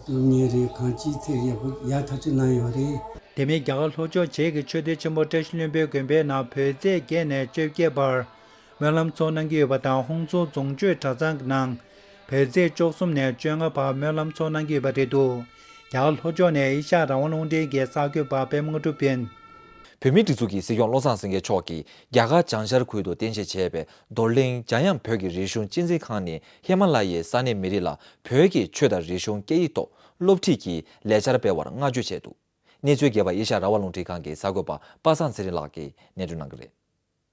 སློབ་གཉེར་རེད། གང་ཅིའི་ཐད་ཡག་པོ་ཡག་ཐག་ཆོད་གནང་ཡོད་རེད། དེ་མིན་རྒྱ་གར་ལྷོ་ཕྱོགས་བྱེས་ཀྱི་ཆོས་སྡེ་ཆེན་པོ་བཀྲ་ཤིས་ལྷུན་པོའི་དགོན་པའི་ནང་བོད་ཚེས་བརྒྱད་ནས་བཅོ་བརྒྱད་བར་སྨོན་ལམ་ཚོགས་གནང་གི་ཡོད་པ་དང་། ཧོང་ཙུའུ་རྫོང་ཆོས་གྲྭ་ཚང་གི་ནང་བོད་ཚེས་བཅུ་གསུམ་ནས་བཅོ་ལྔ་བར་སྨོན་ལམ་ཚོགས་གནང་གི་ཡོད་པ་རེད་འདུག་རྒྱ་གར་ལྷོ་ཕྱོགས་ནས་ཨེ་ཤ་ཡ་རང་དབང་རླུང་འཕྲིན་གྱི་གསར་འགོད་པ་པད་མ་དངོས་གྲུབ་ཡིན། བོད་མིའི་སྒྲིག་འཛུགས་ཀྱི་སྲིད་སྐྱོང་བློ་བཟང་སེང་གེ་མཆོག་གིས་རྒྱ་གར་བྱང་ཤར་ཁུལ་དུ་རྟེན་གཞི་བྱས་པའི་རྡོར་གླིང་འཇམ་དབྱངས་བོད་ཀྱི་རིག་གཞུང་གཅེས་འཛིན་ཁང་ནས་ཧི་མ་ལ་ཡའི་ས་གནས་མི་རིགས་ལ་བོད་ཀྱི་ཆོས་དང་རིག་གཞུང་སྐད་ཡིག་ཐོག་སློབ་ཁྲིད་ཀྱི་ལས་འཆར་སྤེལ་བར་བསྔགས་བརྗོད་བྱས་འདུག་གནས་ཚུལ་རྒྱས་པ་ཨེ་ཤ་ཡ་རང་དབང་རླུང་འཕྲིན་ཁང་གི་གསར་འགོད་པ་པ་སངས་ཚེ་རིང་ལགས་ཀྱིས་སྙན་སྒྲོན་གནང་གི་རེད།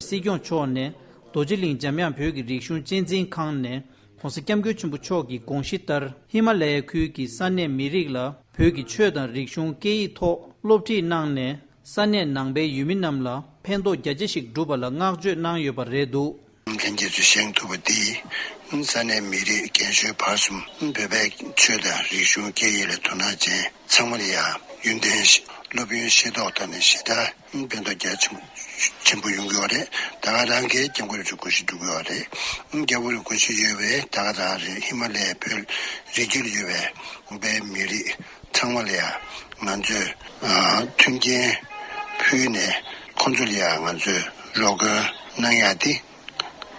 སྲིད་སྐྱོང་མཆོག་ནས་རྡོ་རྗེ་གླིང་འཇམ་དབྱངས་བོད་ཀྱི་རིག་གཞུང་གཅེས་འཛིན་ཁང་ནས་༸གོང་ས་༸སྐྱབས་མགོན་ཆེན་པོ་མཆོག་གི་དགོངས་གཞི་ལྟར། ཧི་མ་ལ་ཡའི་ཁུལ་གྱི་ས་གནས་མི་རིགས་ལ་བོད་ཀྱི་ཆོས་དང་རིག་གཞུང་སྐད་ཡིག་ཐོག་སློབ་ཁྲིད་གནང་ནས། ས་གནས་ནང་པའི་ཡུལ་མི་རྣམས་ལ་ཕན་ཐོགས་རྒྱ་ཆེ་ཞིག་བསྒྲུབས་པ་ལ་བསྔགས་བརྗོད་གནང་ཡོད་པ་རེད་འདུག་ལྷན་རྒྱས་ཚོས་བཞེངས་ཐུབ་པ་འདིས། ས་གནས་མི་རིགས་རྒན་གཞོན་བར་གསུམ་བོད་པའི་ཆོས་དང་རིག་གཞུང་སྐད་ཡིག་ལ་དོ་སྣང་ཅན་ཚང་མ་ལ་ཡང་ཡོན་ཏན་སློབ་ཡོན་ཤེས་རྟོགས་ཐོག་ནས་ཞེ་དྲག་ཕན་ཐོགས་རྒྱ་ཆེན་ཆེན་པོ་ཡོང་གི་ཡོད་རེད། ད་ག་རང་གིས་སྐྱབས་མགོན་རིན་པོ་ཆེ་སྐུ་ཞབས་འགྲོ་གི་ཡོད་རེད། སྐྱབས་མགོན་རིན་པོ་ཆེ་ཡོད་པའི་ད་ག་རང་རེད། ཧི་མ་ལ་ཡའི་བོད་རི་རྒྱུད་ལ་ཡོད་པའི་བོད་པའི་མི་རིགས་ཚང་མ་ལ་ཡང་ང་ཚོས་མཐུན་རྐྱེན་ཕུལ་ནས། ཁོང་ཚོ་ལ་ཡང་ང་ཚོས་རོགས་སྐྱོར་གནང་ཡག་དེ།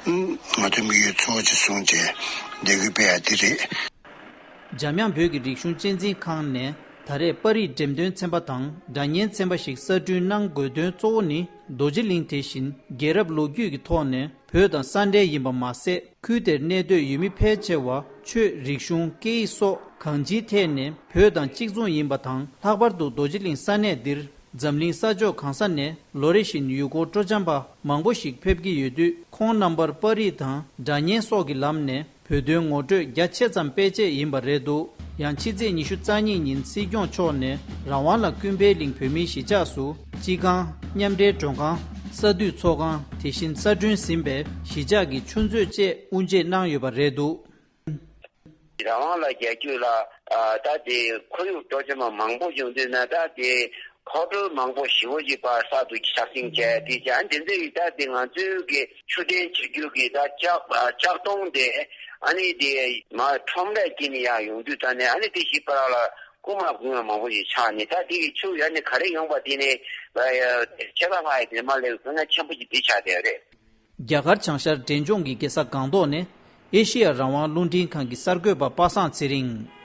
ང་ཚོའི་དམིགས་ཡུལ་གཙོ་བོ་ཅིག་བཟུང་བྱས་ལས་འགུལ་སྤེལ་ཡག་འདི་རེད། འཇམ་དབྱངས་བོད་ཀྱི་རིག་གཞུང་གཅེས་འཛིན་ཁང་ནས་ད་རེས་པར་རིས་འགྲེམས་སྟོན་ཚན་པ་དང་སྒྲ་བརྙན་ཚན་པ་ཞིག་གསར་སྐྲུན་གནང་དགོས་དོན་གཙོ་བོ་ནི། རྡོ་རྗེ་གླིང་དེ་བཞིན་རྒྱལ་རབས་ལོ་རྒྱུས་ཀྱི་ཐོག་ནས་བོད་དང་ས་འབྲེལ་ཡིན་པ་མ་ཟད། ཁུལ་དེར་གནས་སྡོད་ཡུལ་མི་ཕལ་ཆེ་བ་ཆོས་རིག་གཞུང་སྐད་ཡིག་སོགས་གང་ཅིའི་ཐད་ནས་བོད་དང་གཅིག་མཚུངས་ཡིན་པ་དང་། ལྷག་པར་དུ་རྡོ་རྗེ་གླིང་ས་གནས་འདིར་འཛམ་གླིང་ས་ཕྱོགས་གང་ས་ནས་ལོ་རེ་བཞིན་ཡུལ་སྐོར་སྤྲོ་འཆམ་པ་མང་པོ་ཞིག་ཕེབས་ཀྱི་ཡོད་དུས། ཁོང་རྣམ་པར་པར་རིས་དང་སྒྲ་བརྙན་སོགས་ཀྱི་ལམ་ནས་བོད་དོན་ངོ་སྤྲོད་རྒྱ་ཆེ་ཙམ་སྤེལ་ཆེད་ཡིན་པ་རེད་འདུག་ཡང་ཕྱི་ཚེས་ཉི་ཤུ་རྩ་གཉིས་ཉིན་སྲིད་སྐྱོང་མཆོག་ནས་རང་དབང་ལ་ཀུན་ཕན་གླིང་བོད་མིའི་གཞིས་ཆགས་སུ་སྤྱི་ཁང་། མཉམ་འབྲེལ་མགྲོན་ཁང་། ས་འཐུས་ཚོགས་ཁང་། དེ་བཞིན་གསར་སྐྲུན་ཟིན་པའི་གཞིས་ཆགས་ཀྱི་ཆུ་མཛོད་བཅས་དབུ་འབྱེད་གནང་ཡོད་པ་རེད་འདུག་རང་དབང་ལ་རྒྱལ་རྒྱུད་ལ་ད་དེ་ཁོར་ཡུག་སྤྲོ་འཆམ་མང་པོ་བྱུང་དུས་ན། ད་དེ་ཁོ་སྤྲོ་མང་པོ་ཞེ་པོ་ཅིག་པར་གསར་དུ་ཆགས་སེང་བྱས། དེ་བྱས་ཨ་འདི་ཚོ་ཡི་ད་དེ་ང་ཚོའི་གི་ཆུ་ལྡན་གྱི་རྒྱུད་ཀྱི་ད་ལྕགས་ལྕགས་སྡོང་དེ་ཨ་ནི་དེ་མ་ཁྲོམ་རས་སྐྱེས་ནས་ཡར་ཡོང་དུས། ད་ནས་ཨ་ནི་དེ་ཞིག་པར་ལ་རྐུ་མ་རྐུ་ཡ་མང་པོ་ཞིག་ཆགས་ནས། ད་དེ་གི་ཆུ་ཡར་ནས་ག་རེ་ཡོང་པ་དེ་ནས་ཆེ་ཁ་ལྷག་ཡ་དེ་མ་སླེབས་དཀའ་ངལ་ཆེན་པོ་ཞིག་དེ་ཆགས་བསྡད་ཡོད་རེད། རྒྱ་གར་བྱང་ཤར་འབྲས་ལྗོངས་ཀྱི་རྒྱལ་ས་སྒང་ཏོག་ནས་ཨེ་ཤེ་ཡ་རང་དབང་རླུང་འཕྲིན་ཁང་གི་གསར་འགོད་པ་པ་སངས་ཚེ་རིང་།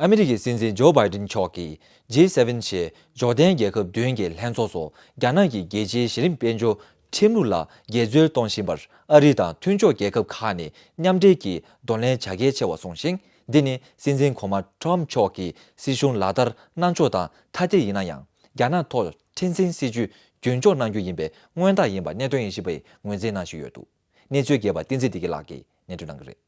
ཨ་མི་རི་ཀའི་སྲིད་འཛིན་ཇོ་བྷའི་ཏིན་མཆོག་གིས་ཇི་སེ་ཝེན་ཞེས་འབྱོར་ལྡན་རྒྱལ་ཁབ་བདུན་གྱི་ལྷན་ཚོགས་སུ་རྒྱ་ནག་གི་རྒྱལ་སྤྱིའི་གཞི་རིམ་དཔལ་འབྱོར་ ཁྲིམས་ལུགས་ལ་འགལ་འཛོལ་གཏོང་བཞིན་པར་ཨ་རི་དང་མཐུན་ཕྱོགས་རྒྱལ་ཁབ་ཁག་ནས་མཉམ་འབྲེལ་གྱིས་གདོང་ལེན་བྱ་གལ་ཆེ་བ་གསུངས་ཤིང་། འདི་ནི་སྲིད་འཛིན་གོང་མ་ཊམ་མཆོག་གིས་སྲིད་གཞུང་ལག་བསྟར་གནང་ཕྱོགས་དང་ཐ་དད་ཡིན་ན་ཡང་། རྒྱ་ནག་ཐོག་འཕྲལ་སེལ་སྲིད་ཇུས་རྒྱུན་འཁྱོངས་གནང་རྒྱུ་ཡིན་པའི་མངོན་རྟགས་ཡིན་པ་གནད་དོན་དབྱེ་ཞིབ་པས་ངོས་འཛིན་གནང་བཞིན་ཡོད་འདུག་གནས་ཚུལ་རྒྱས་པ་བསྟན་འཛིན་བདེ་སྐྱིད་ལགས་ཀྱིས་སྙན་སྒྲོན་གནང་གི་རེད།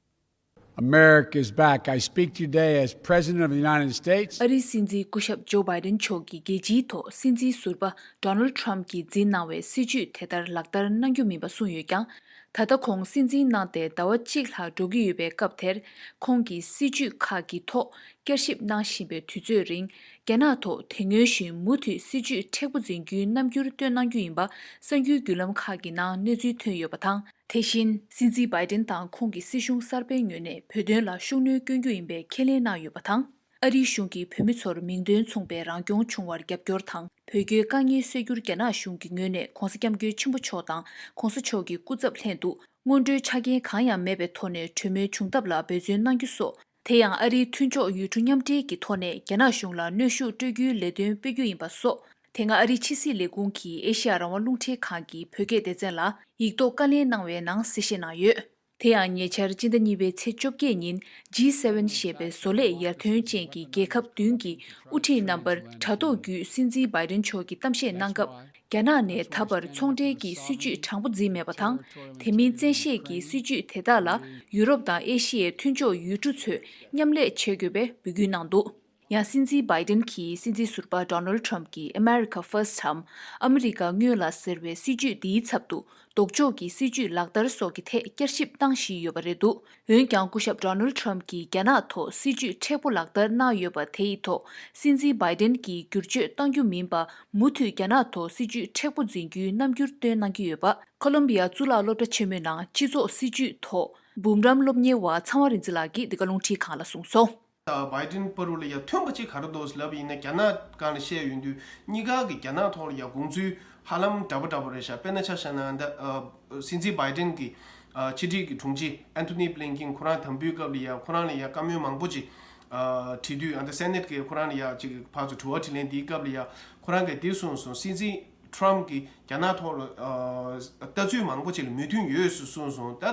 America is back. I speak to you today as President of the United States. ཨ་རིའི་སྲིད་འཛིན་སྐུ་ཞབས་ཇོ་བྷའི་ཏིན་མཆོག་གིས་རྒྱལ་སྤྱིའི་ཐོག་སྲིད་འཛིན་ཟུར་པ་ཌོ་ནལ་ཌི་ཊརམ་གྱིས་འཛིན་གནང་བའི་སྲིད་ཇུས་དེ་ལྟར་ལག་བསྟར་གནང་རྒྱུ་མིན་པ་གསུངས་ཡོད་ཀྱང་། ད་ལྟ་ཁོང་སྲིད་འཛིན་གནང་སྟེ་ཟླ་བ་གཅིག་ལྷག་འགྲོ་གི་ཡོད་པའི་སྐབས་དེར། ཁོང་གིས་སྲིད་ཇུས་ཁག་གི་ཐོག་བསྐྱར་ཞིབ་གནང་བཞིན་པའི་དུས་ཚོད་རིང་། རྒྱ་ནག་ཐོག་དེ་སྔོན་བཞིན་མུ་མཐུད་སྲིད་ཇུས་མཁྲེགས་པོ་འཛིན་རྒྱུའི་རྣམ་འགྱུར་སྟོན་གནང་རྒྱུ་ཡིན་པ་གསར་འགྱུར་བརྒྱུད་ལམ་ཁག་གི་ནང་གནས་ཚུལ་ཐོན་ཡོད་པ་དང་། དེ་བཞིན། སྲིད་འཛིན་བྷའི་ཏིན་དང་ཁོང་གི་སྲིད་གཞུང་གསར་པའི་ངོས་ནས་བོད་དོན་ལ་ཤུགས་སྣོན་བསྐྱོན་རྒྱུ་ཡིན་པའི་ཁས་ལེན་གནང་ཡོད་པ་དང་། ཨ་རིའི་གཞུང་གིས་བོད་མི་ཚོར་མིང་དོན་མཚུངས་པའི་རང་སྐྱོང་བྱུང་བར་རྒྱབ་སྐྱོར་དང་། བོད་རྒྱའི་དཀའ་ངལ་སེལ་རྒྱུར་རྒྱ་ནག་གཞུང་གི་ངོས་ནས་༧གོང་ས་༧སྐྱབས་མགོན་ཆེན་པོ་མཆོག་དང་༧གོང་ས་མཆོག་གི་སྐུ་ཚབ་ལྷན་དུ། སྔོན་འགྲོའི་ཆ་རྐྱེན་གང་ཡང་མེད་པའི་ཐོག་ནས་གྲོས་མོལ་བྱུང་ཐབས་ལ་འབད་བརྩོན་གནང་རྒྱུ་སོགས། དེ་ཡང་ཨ་རིའི་མཐུན་ཕྱོགས་ཡུལ་གྲུ་མཉམ་འབྲེལ་གྱི་ཐོག་ནས་རྒྱ་ནག་གཞུང་ལ་གནོན་ཤུགས་སྤྲོད་རྒྱུའི་ལས་དོན་སྤེལ་རྒྱུ་ཡིན་པ་སོགས། དེ་སྔ་ཨ་རིའི་ཕྱི་སྲིད་ལས་ཁུངས་ཀྱིས་ཨེ་ཤེ་ཡ་རང་དབང་རླུང་འཕྲིན་ཁང་གི་བོད་སྐད་སྡེ་ཚན་ལ་ཡིག་ཐོག་བཀའ་ལན་གནང་བའི་ནང་གསལ་བཤད་གནང་ཡོད། དེ་ཡང་ཉེ་ཆར་སྤྱི་ཟླ་གཉིས་པའི་ཚེས་བཅོ་བརྒྱད་ཉིན་ཇི་སེ་ཝེན་ཞེས་པའི་བཟོ་ལས་ཡར་ཐོན་ཅན་གྱི་རྒྱལ་ཁབ་བདུན་གྱི་དབུ་ཁྲིད་རྣམ་པར་དྲ་ཐོག་བརྒྱུད་སྲིད་འཛིན་བྷའི་ཏིན་མཆོག་གིས་གཏམ་བཤད་གནང་སྐབས། རྒྱ་ནག་ནས་ད་བར་ཚོང་འབྲེལ་གྱི་སྲིད་ཇུས་དྲང་པོ་འཛིན་མེད་པ་དང་། དེ་མིན་བཙན་ཤེད་ཀྱི་སྲིད་ཇུས་དེ་དག་ལ་ཡུ་རོབ་དང་ཨེ་ཤི་ཡའི་མཐུན་ཕྱོགས་ཡུལ་གྲུ་ཚོས་མཉམ་ལས་བྱེད་དགོས་པའི་འབོད་སྐུལ་གནང་འདུག་ཡང་སྲིད་འཛིན་བྷའི་ཏིན་གྱིས་སྲིད་འཛིན་ཟུར་པ་ཌོ་ནལ་ཌི་ཊརམ་གྱིས་America First འམ་ཨ་མི་རི་ཀ་སྔོན་ལ་ཟེར་བའི་སྲིད་ཇུས་འདིའི་ཚབ་ཏུ། ལྡོག་ཕྱོགས་ཀྱི་སྲིད་ཇུས་ལག་བསྟར་སོགས་ཀྱི་ཐད་བསྐྱར་ཞིབ་བཏང་བཞིན་ཡོད་པ་རེད་འདུག་འོན་ཀྱང་སྐུ་ཞབས་ཌོ་ནལ་ཌི་ཊརམ་གྱིས་རྒྱ་ནག་ཐོག་སྲིད་ཇུས་མཁྲེགས་པོ་ལག་བསྟར་གནང་ཡོད་པ་དེ་ཡི་ཐོག་སྲིད་འཛིན་བྷའི་ཏིན་གྱིས་བསྒྱུར་བཅོས་གཏང་རྒྱུ་མིན་པ། མུ་མཐུད་རྒྱ་ནག་ཐོག་སྲིད་ཇུས་མཁྲེགས་པོ་འཛིན་རྒྱུའི་རྣམ་འགྱུར་སྟོན་གནང་གི་ཡོད་པ། ཁོ་ལོམ་བི་ཡ་གཙུག་ལག་སློབ་གྲྭ་ཆེན་མོའི་ནང་སྤྱི་ཚོགས་སྲིད་ཇུས་ཐོག་འབུམ་རམས་སློབ་གཉེར་བ་ཚངས་དབང་རིག་འཛིན་ལགས་ཀྱིས་འདི་ག་རླུང་འཕྲིན་ཁང་ལ་གསུངས་སོང་། བྷའི་ཏིན་བར་དུ་ལ་ཡ་མཐུན་པ་ཅིག་ག་རེ་འདུག་ལབ་ཡིན་ན། རྒྱ་ནག་སྒང་ལ་བཤད་ཡོང་དུས་གཉིས་ཀ་གི་རྒྱ་ནག་ཐོག་ལ་ཡ་དགོངས་ཚུལ་ཧ་ལམ་འདྲ་པོ་འདྲ་པོ་རེད་ཤག་དཔེར་ན་ཆ་བཞག་ན་ད་ཨ་སྲིད་འཛིན་བྷའི་ཏིན་གྱི་ཨ་ཕྱི་དྲིལ་གྱི་དྲུང་ཆེ་ཨན་ཐོ་ནི་བྷི་ལིན་ཀིན་ཁོ་རང་དམ་འབུལ་སྐབས་ལ་ཡ་ཁོ་རང་ལ་ཡ་བཀའ་མོལ་མང་པོ་ཅིག་ཨ་དྲི་དུས། ཨ་ད་སེ་ནེ་ཊི་གི་ཁོ་རང་ལ་ཡ་ཅིག་ཕར་ཚུར་དྲི་བ་དྲིས་ལན་དེའི་སྐབས་ལ་ཡ་ཁོ་རང་གིས་དེ་གསུངས་སོང་། སྲིད་འཛིན་ཊརམ་གྱིས་རྒྱ་ནག་ཐོག་ལ་ཨ་ལྟ་ཚུལ་མང་པོ་ཅིག་ལ་མོས་མཐུན་ཡོད་ཟེར་གསུངས་སོང་། ད་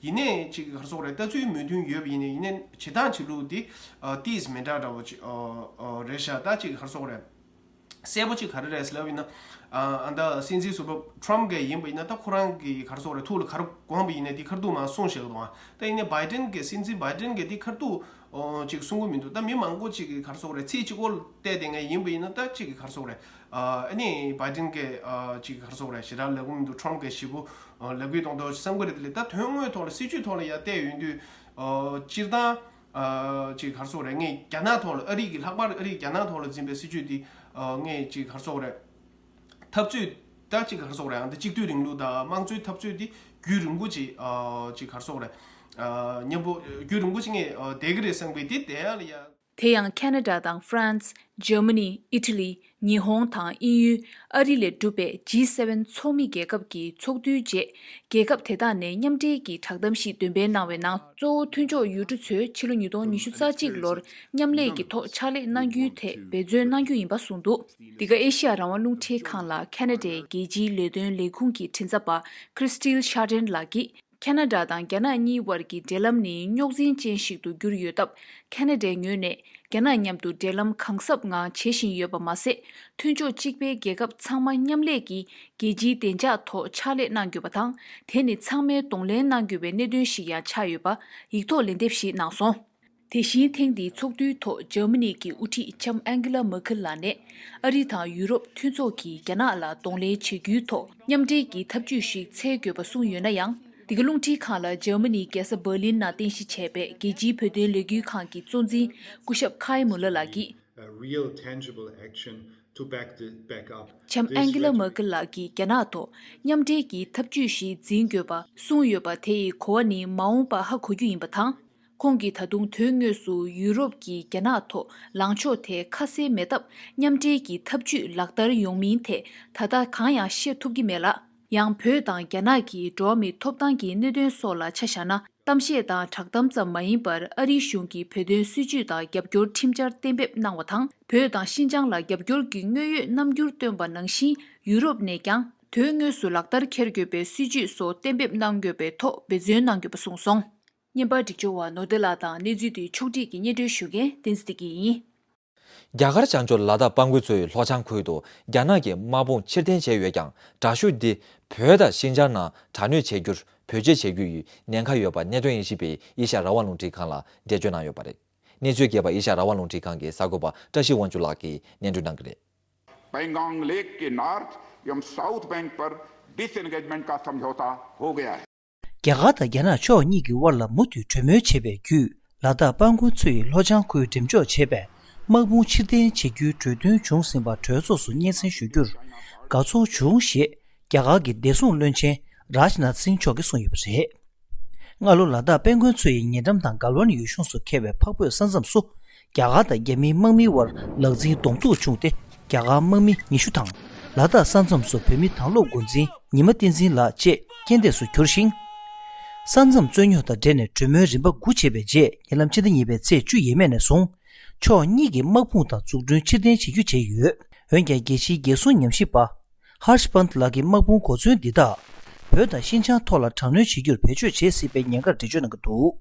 ཡིན་ནའི་ཅིག་ག་རེ་ཟེར་དགོས་རེད། ལྟ་ཚུལ་མོས་མཐུན་ཡོད་པ་ཡིན་ནའི་ཡིན་ནའི་བྱེད་སྟངས་བྱེད་ལུགས་དེ་ཨ་ཏིས་མི་འདྲ་འདྲ་བོ་ཅིག་ཨ་ཨ་རེད་ཤག་ད་ཅིག་ག་རེ་ཟེར་དགོས་རེད། གསལ་པོ་ཅིག་ག་རེ་རེད་ཟེར་ལབ་ཡིན་ན། ཨ་ཨ་ད་སྲིད་འཛིན་ཟུར་པ་ཊརམ་གྱི་ཡིན་པ་ཡིན་ན། ད་ཁོ་རང་གི་ག་རེ་ཟེར་དགོས་རེད། ཐུགས་ལ་ག་རེ་དགོངས་པ་ཡིན་ནའི་དེ་ཁ་ཐུག་མར་གསུངས་བཞག་གི་འདུག་ཨ་ད་ཡིན་ནའི་བྷའི་ཏིན་གྱི་སྲིད་འཛིན་བྷའི་ཏིན་གྱིས་དེ་ཁ་ཐུག་ཨོ་ཅིག་གསུང་གི་མི་འདུག་ད་མི་མང་པོ་ཅིག་གིས་ག་རེ་ཟེར་དགོས་རེད། ཚིག་གཅིག་པོ་བལྟས་བསྡད་མཁན་ཡིན་པ་ཡིན་ན། ད་ཅིག་གི་ག་རེ་ཟེར་དགོས་རེད། ཨ་ཨ་ནི་བྷའི་ཏིན་གྱིས་ཨ་ཅིག་ག་རེ་ཟེར་དགོས་རེད། ཞེ་དྲག་ལབ་ཀྱི་མི་འདུག་ཊརམ་གྱིས་ཞེ་པོ་ཨ་ལབ་ཀྱི་མདོག་མདོག་བསམ་གྱི་རེད། དེ་ལས་ད་དོན་དངོས་ཐོག་ལ་སྲིད་ཇུས་ཐོག་ལ་ཡ་བལྟས་ཡོང་དུས་ཨ་སྤྱིར་བཏང་ཨ་ཅིག་ག་རེ་ཟེར་དགོས་རེད། ངས་རྒྱ་ནག་ཐོག་ལ་ཨ་རི་གི་ལྷག་པར་ཨ་རིས་རྒྱ་ནག་ཐོག་ལ་འཛིན་པའི་སྲིད་ཇུས་དེ་ཨ་ངས་ཅིག་ག་རེ་ཟེར་དགོས་རེད། འཐབ་རྩོད་ད་ཅིག་ག་རེ་ཟེར་དགོས་རེད། ཨ་ད་གཅིག་སྡུད་རིང་ལུགས་དང་དམངས་གཙོའི་འཐབ་རྩོད་དེ་རྒྱུན་རིང་པོ་ཅིག་ཨ་ཅིག་ག་རེ་ཟེར་དགོས་རེད། ཨ་མཉམ་པོ་རྒྱུན་རིང་པོ་ཅིག་ངས་ཨ་བསྡད་ཀྱི་རེད་བསམ་པའི་དེ་བསྡད་ཡག་ལ་ཡ། དེ་ཡང་ཁ་ན་ཌ་དང་ཧྥ་རན་སི། འཇར་མ་ནི། ཨི་ཊ་ལི། ཉི་ཧོང་དང་དབྱིན་ཡུལ། ཨ་རི་ལས་གྲུབ་པའི་ཇི་སེ་ཝེན་ཚོགས་མི་རྒྱལ་ཁབ་ཀྱི་ཚོགས་འདུའི་རྗེས། རྒྱལ་ཁབ་དེ་དག་ནས་མཉམ་འབྲེལ་གྱི་བསྒྲགས་གཏམ་ཞིག་འདོན་སྤེལ་གནང་བའི་ནང་། གཙོ་བོ་མཐུན་ཕྱོགས་ཡུལ་གྲུ་ཚོས་ཕྱི་ལོ་ཉིས་སྟོང་ཉི་ཤུ་རྩ་གཅིག་ལོར་མཉམ་ལས་ཀྱི་ཐོག་ཕྱག་ལས་གནང་རྒྱུའི་ཐད་འབད་བརྩོན་གནང་རྒྱུ་ཡིན་པ་གསུངས་འདུག་འདི་ག་ཨེ་ཤི་ཡ་རང་དབང་རླུང་འཕྲིན་ཁང་ལ་ཁ་ན་ཌའི་རྒྱལ་སྤྱིའི་ལས་དོན་ལས་ཁུངས་ཀྱི་མགྲིན་ཚབ་པ་Christelle Chardin ལགས་ཀྱིས། ཁ་ན་ཌ་དང་རྒྱ་ནག་གཉིས་དབར་གྱི་འབྲེལ་ལམ་ནི་རྙོག་འཛིང་ཅན་ཞིག་ཏུ་གྱུར་ཡོད་སྟབས། ཁ་ན་ཌའི་ངོས་ནས་རྒྱ་ནག་མཉམ་དུ་འབྲེལ་ལམ་གང་ཟབ་ངང་བྱེད་བཞིན་ཡོད་པ་མ་ཟད། མཐུན་ཕྱོགས་གཅིག་པའི་རྒྱལ་ཁབ་ཚང་མ་མཉམ་ལས་ཀྱིས་རྒྱལ་སྤྱིའི་བདེ་འཇགས་ཐོག་ཕྱག་ལས་གནང་དགོས་པ་དང་། དེ་ནི་ཚང་མས་གདོང་ལེན་གནང་དགོས་པའི་གནད་དོན་ཞིག་ཡང་ཆགས་ཡོད་པ་ཡིག་ཐོག་ལན་འདེབས་ཤིག་གནང་སོང་། དེ་བཞིན་ཐེངས་འདིའི་ཚོགས་འདུའི་ཐོག་འཇར་མ་ནི་གི་དབུ་ཁྲིད་ལྕམ་ཨན་གྷི་ལ་མར་ཁེལ་ལགས་ནས། ཨ་རི་དང་ཡུ་རོབ་མཐུན་ཚོགས་ཀྱིས་རྒྱ་ནག་ལ་གདོང་ལེན་བྱེད་རྒྱུའི་ཐོག་མཉམ་འབྲེལ་གྱི་ཐབས་ཇུས་ཤིག་འཚོལ་དགོས་པ་གསུངས་ཡོད་ན་ཡང་། འདི་ག་རླུང་འཕྲིན་ཁང་ལ་འཇར་མ་ནིའི་རྒྱལ་ས་འབར་ལིན་ནང་རྟེན་གཞི་བྱས་པའི་རྒྱལ་སྤྱིའི་བོད་དོན་ལས་འགུལ་ཁང་གི་གཙོ་འཛིན་སྐུ་ཞབས་ཁའི་མུ་ལར་ལགས་ཀྱིས། A real tangible action to back the, back up ལྕམ་ཨན་གྷི་ལ་མར་ཁེལ་ལགས་ཀྱིས་རྒྱ་ནག་ཐོག་མཉམ་འབྲེལ་གྱི་ཐབས་ཇུས་ཤིག་འཛིན་དགོས་པ་གསུངས་ཡོད་པ་དེ་ཡི་གོ་བ་ནི་མ་འོངས་པར་ཧ་གོ་རྒྱུ་ཡིན་པ་དང་། ཁོང་གིས་ད་དུང་དོན་དངོས་སུ་ཡུ་རོབ་ཀྱིས་རྒྱ་ནག་ཐོག་ལངས་ཕྱོགས་དེ་ཁ་གསལ་མེད་སྟབས། མཉམ་འབྲེལ་གྱི་ཐབས་ཇུས་ལག་བསྟར་ཡོང་མིན་ཐད་ད་ལྟ་གང་ཡང་བཤད་ཐུབ་ཀྱི་མེད་ལ། ཡང་བོད་དང་རྒྱ་ནག་གི་འགྲོ་བ་མིའི་ཐོབ་ཐང་གི་གནད་དོན་སོགས་ལ་ཆ་བཞག་ན། གཏམ་བཤད་དང་བསྒྲགས་གཏམ་ཙམ་མ་ཡིན་པར། ཨ་རིའི་གཞུང་གིས་བོད་དོན་སྲིད་བྱུས་དང་རྒྱབ་སྐྱོར་ཁྲིམས་འཆར་གཏན་འབེབས་གནང་བ་དང་། བོད་དང་ཤིན་ཅང་ལ་རྒྱབ་སྐྱོར་གྱི་དངོས་ཡོད་རྣམ་འགྱུར་བཏོན་པ་ནང་བཞིན། ཡུ་རོབ་ནས་ཀྱང་ དོན་དངོས་སུ་ལག་བསྟར་འཁྱེར་དགོས་པའི་སྲིད་ཇུས་སོགས་གཏན་འབེབས་གནང་དགོས་པའི་ཐོག་འབད་བརྩོན་གནང་དགོས་པ་གསུངས་སོང་། བརྙན་པར་སྒྲིག་སྦྱོར་བ་ནོར་བདེ་ལགས་དང་གནས་ཚུལ་དེའི་ཕྱོགས་བསྒྲིགས་ཀྱིས་སྙན་སྒྲོན་ཞུ་མཁན་བསྟན་འཛིན་བདེ་སྐྱིད་ཡིན། རྒྱ་གར་བྱང་ཕྱོགས་ལ་དྭགས་དཔལ་མགོན་མཚོ་ཡི་ལྷོ་བྱང་ཁུལ་དུ་རྒྱ་ནག་གི་དམག་དཔུང་ཕྱིར་འཐེན་བྱས་ཡོད་ཀྱང་། དྲག་ཤུགས་འདི་བོད་དང་ཤིན་ཅང་ནང་དྲག་གནོན་བྱེད་རྒྱུར་བེད་སྤྱོད་བྱེད་རྒྱུ་ཡི་ཉེན་ཁ་ཡོད་པ་གནད་དོན་དབྱེ་ཞིབ་པས་ཨེ་ཤ་ཡ་རང་དབང་རླུང་འཕྲིན་ཁང་ལ་འགྲེལ་བརྗོད་གནང་ཡོད་པ་རེད། གནས་ཚུལ་རྒྱས་པ་ཨེ་ཤ་ཡ་རང་དབང་རླུང་འཕྲིན་ཁང་གི་གསར་འགོད་པ་བཀྲ་ཤིས་དབང་ཕྱུག་ལགས་ཀྱིས་སྙན་སྒྲོན་གནང་གི་རེད། Pangang Lake के नॉर्थ एवं south bank पर डिसएंगेजमेंट का समझौता हो गया है। རྒྱ་གར་དང་རྒྱ་ནག་ཕྱོགས་གཉིས་ཀྱི་དབར་ལ་མུ་མཐུད་གྲོས་མོལ་བྱས་པའི་བརྒྱུད། ལ་དྭགས་དཔལ་མགོན་མཚོ་ཡི་ལྷོ་བྱང་ཁུལ་འགྲེམས་འཇོག་བྱས་པའི་དམག་དཔུང་ཕྱིར་འཐེན་བྱེད་རྒྱུའི་གྲོས་མཐུན་བྱུང་ཟིན་པ་གྲོས་ཚོགས་སུ་སྙན་སེང་ཞུ་རྒྱུར་དགའ་ཚོར་བྱུང་ཞེས་རྒྱ་གར་གྱི་བདེ་སྲུང་བློན་ཆེན་རཱཇ་ནཱཐ་སིང་མཆོག་གིས་གསུངས་ཡོད་པ་རེད། སྔ་ལོ་ལ་དྭགས་དཔལ་མགོན་མཚོ་ཡི་ཉེ་འགྲམ་དང་གལ་ཝན་ཡུལ་གཞུང་སུ་འཁེལ་བའི་འཕགས་བོད་ས་མཚམས་སུ། རྒྱ་གར་དང་རྒྱ་མིའི་དམག་མིའི་དབར་ལག་འཛིང་གདོང་ཐུག་བྱུང་སྟེ། རྒྱ་གར་དམག་མི་ཉི་ཤུ་དང་། ལ་དྭགས་ས་མཚམས་སུ་བོད་མི་དྭང་སློབ་འགོ་འཛིན་ཉི་མ་བསྟན་འཛིན་ལགས་བཅས་རྐྱེན་འདས་སུ་གྱུར་ཞིང་། ས་མཚམས་རྩོད་རྙོག་དང་འབྲེལ་ནས་གྲོས་མོལ་རིམ་པ་དགུ་བྱས་པའི་རྗེས། ཉེ་ལམ་ཕྱི་ཟླ་གཉིས་པའི་ཚེས་བཅུ་ཡས་མས་ནས་བཟུང་། ཕྱོགས་གཉིས་ཀྱི་དམག་དཔུང་དང་འཛུགས་སྐྲུན་ཕྱིར་འཐེན་བྱེད་རྒྱུ་བྱས་ཡོད། འོན་ཀྱང་། རྒྱལ་སྤྱིའི་རྒྱལ་སྲུང་ཉམས་ཞིབ་པ། ཧར་ཤ་པཱན་ལགས་ཀྱིས་དམག་དཔུང་གོ་མཚོན་འདི་དག་བོད་དང་ཤིན་ཅང་ཐོག་ལ་དྲག་གནོན་བྱེད་རྒྱུར་བེད་སྤྱོད་བྱེད་སྲིད་པའི་ཉེན་ཁར་འགྲེལ་བརྗོད་གནང་གི་འདུག